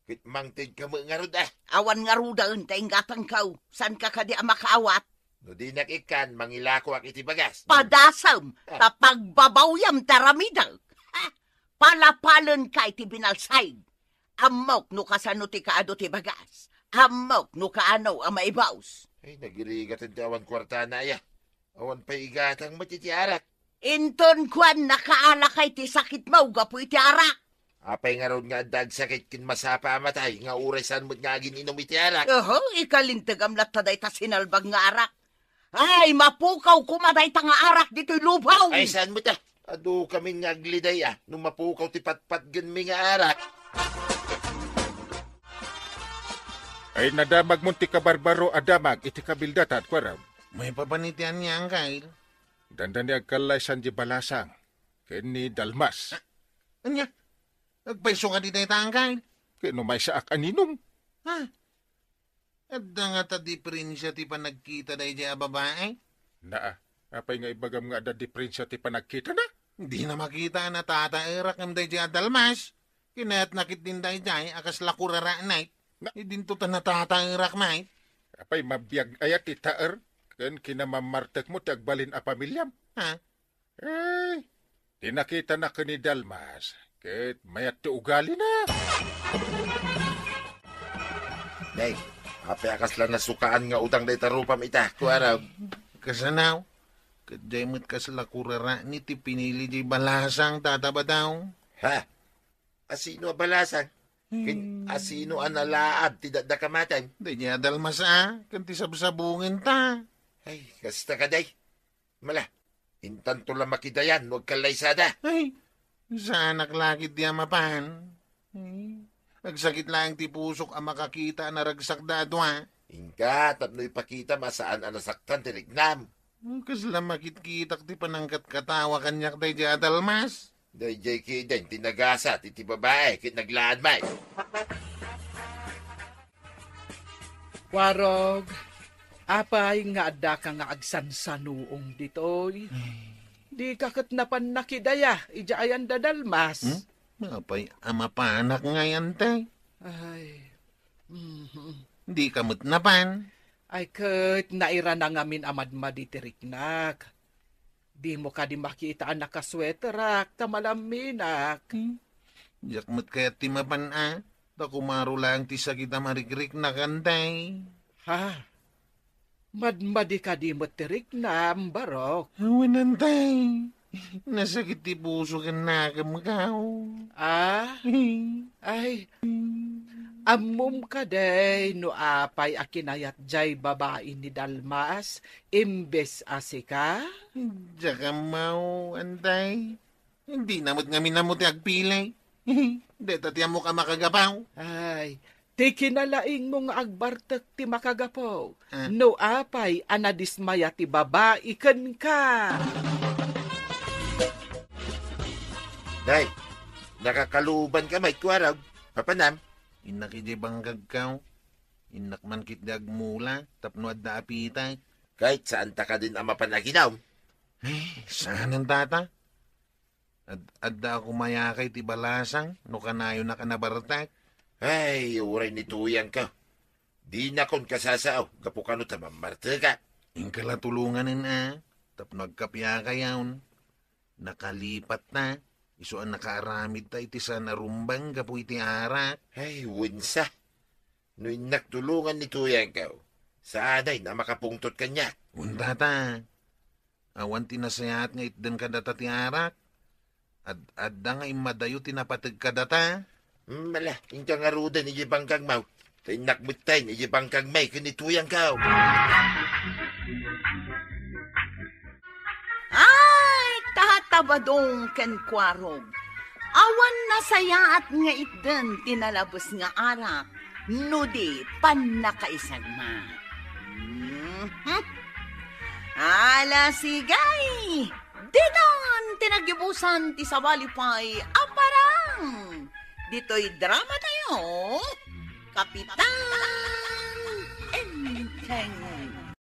Ket mangtedka met ngarud a. Awan ngaruden ta inggatangko. Saanka kadi a makaawat? No dinak ikkan, mangilakoak iti bagas. Padasem, ah, ta pagbabawyam ti aramidek. Ha? Palapalenka iti binalsay. Ammok no kasano ti kaadu ti bagas. Ammok no kaano a maibus. Ay, nagirigaten ti awan kuartana aya. Awan pay igatang met iti arak. Inton kuan, nakaalakay ti sakitmo gapu iti arak. Apay ngarud nga adda agsakit ken masapa a matay nga uray saan met nga agin-inum iti arak? Oho, ikalintegam latta dayta sinalbag nga arak. Ay, mapukaw koma dayta nga arak ditoy lubaw. Ay, saan met a? Adu kamin nga agliday a no mapukaw ti patpatgenmi nga arak. Ay, nadamagmon ti kabarbaro a damag iti kabildatan, kuarem. Maipapan iti ania, Angkel? Dandani agkallaysan di balasang ken ni Dalmas. Ah, ania? Agpayso kadi dayta, Angkel? Ket no maysaak a ninong? Ha? Adda ngata diferensia ti panagkita daydiay a babai? Naa, apay nga ibagam nga adda diferensia ti panagkitana? Dina makita a natataerak ngem daydiay a Dalmas. Kinayatna ketdin daydiay a kasla kurarana. Na- Idinto ta natataerak met. Apay mabiag aya ti taer ken kinamammartekmo ti agbalin a pamiliam? Ha? Eh, ti nakitana ken ni Dalmas, ket mayat ti ugalina. Nay, apay a kasla nasukaan nga utang dayta rupam ita, kuarog? Kasano? Ket diay met kasla kurarani ti pinili diay balasang, Tata Badaw. Ha? Asino a balasang? Ken asino a nalaad ti dakdakamaten? Daydiay a Dalmas a, ken ti sabsabungenta. Ay, kasta kadi. Mala, intanto la makidayan no agkallaysada. Ay, saanak la ketdi a mapan. Ay, agsakit laeng ti pusok a makakita a naragsakda a dua. Inka, tapno ipakitam a saan a nasaktan ti riknam. Kasla makitkitak ti panangkatkatawa kaniak daydiay a Dalmas. Daydiay ketdin ti nagasat iti babai ket naglaad met. Warog, apay nga addaka nga agsansanuong ditoy? Dika ket napan nakidaya idiay ayan da Dalmas? Hmm? Apay a mapanak ngay, Ante? Ay, mhm. Dika met napan? Ay, ket nairana ngamin a madmadi ti riknak. Dimo kadi makita a nakasweterak ta malamminak? Hmm. Diak met kayat ti mapan a, ta kumaro laeng ti sakit a marikriknak, Ante. Ha? Madmadi kadi met ti riknam, Barok? Awan, Ante. Nasakit ti puso ken nakemko. Ah? Ay, ammom kadi no apay a kinayat diay babai ni Dalmas imbes a sika? Diak ammo, Ante. Dina met ngamin ammo ti agpili. Dayta ti ammok a makagapu. Ay, ti kinalaingmo nga agbartek ti makagapu. Ah. No apay a nadismaya ti babai kenka. Day, nakakaluobanka met, kuarog. Papanam? Innak idiay bangkagko. Innak man ketdi agmula tapno adda apitek. Ket saanta kadin a mapan aginum? Ay, saanen, Tata. Ad-, adda a kumayakay ti balasang no kanayonak a nabartek. Ay, uray ni Tuyangko. Dinakon kasasao gapu kano ta mammartekak. Inka la tulonganen a, tapno agkapiakayon. Nakalipatta, isu a nakaaramidta iti saan a rumbeng gapu iti arak. Ay, wensa. No innak tulongan ni Tuyangko, saanay a makapungtot kaniak. Wen, Tata. Awan ti nasayaat nga itden kadata ti arak. Ad-, adda nga immadayo ti napateg kadata. Hmm, ala, inka ngaruden idiay bangkagmo. Ta innak metten idiay bangkagmi ken ni Tuyangko. Ay, Tata Badong ken Kuarog. Awan nasayaat nga itden ti nalabes nga arak no di pannakaisagmak. Mhm. Ala, sige! Ditan ti naggibusan ti sabali pay a parang. Ditoy drama tayo, Kapitan Enteng.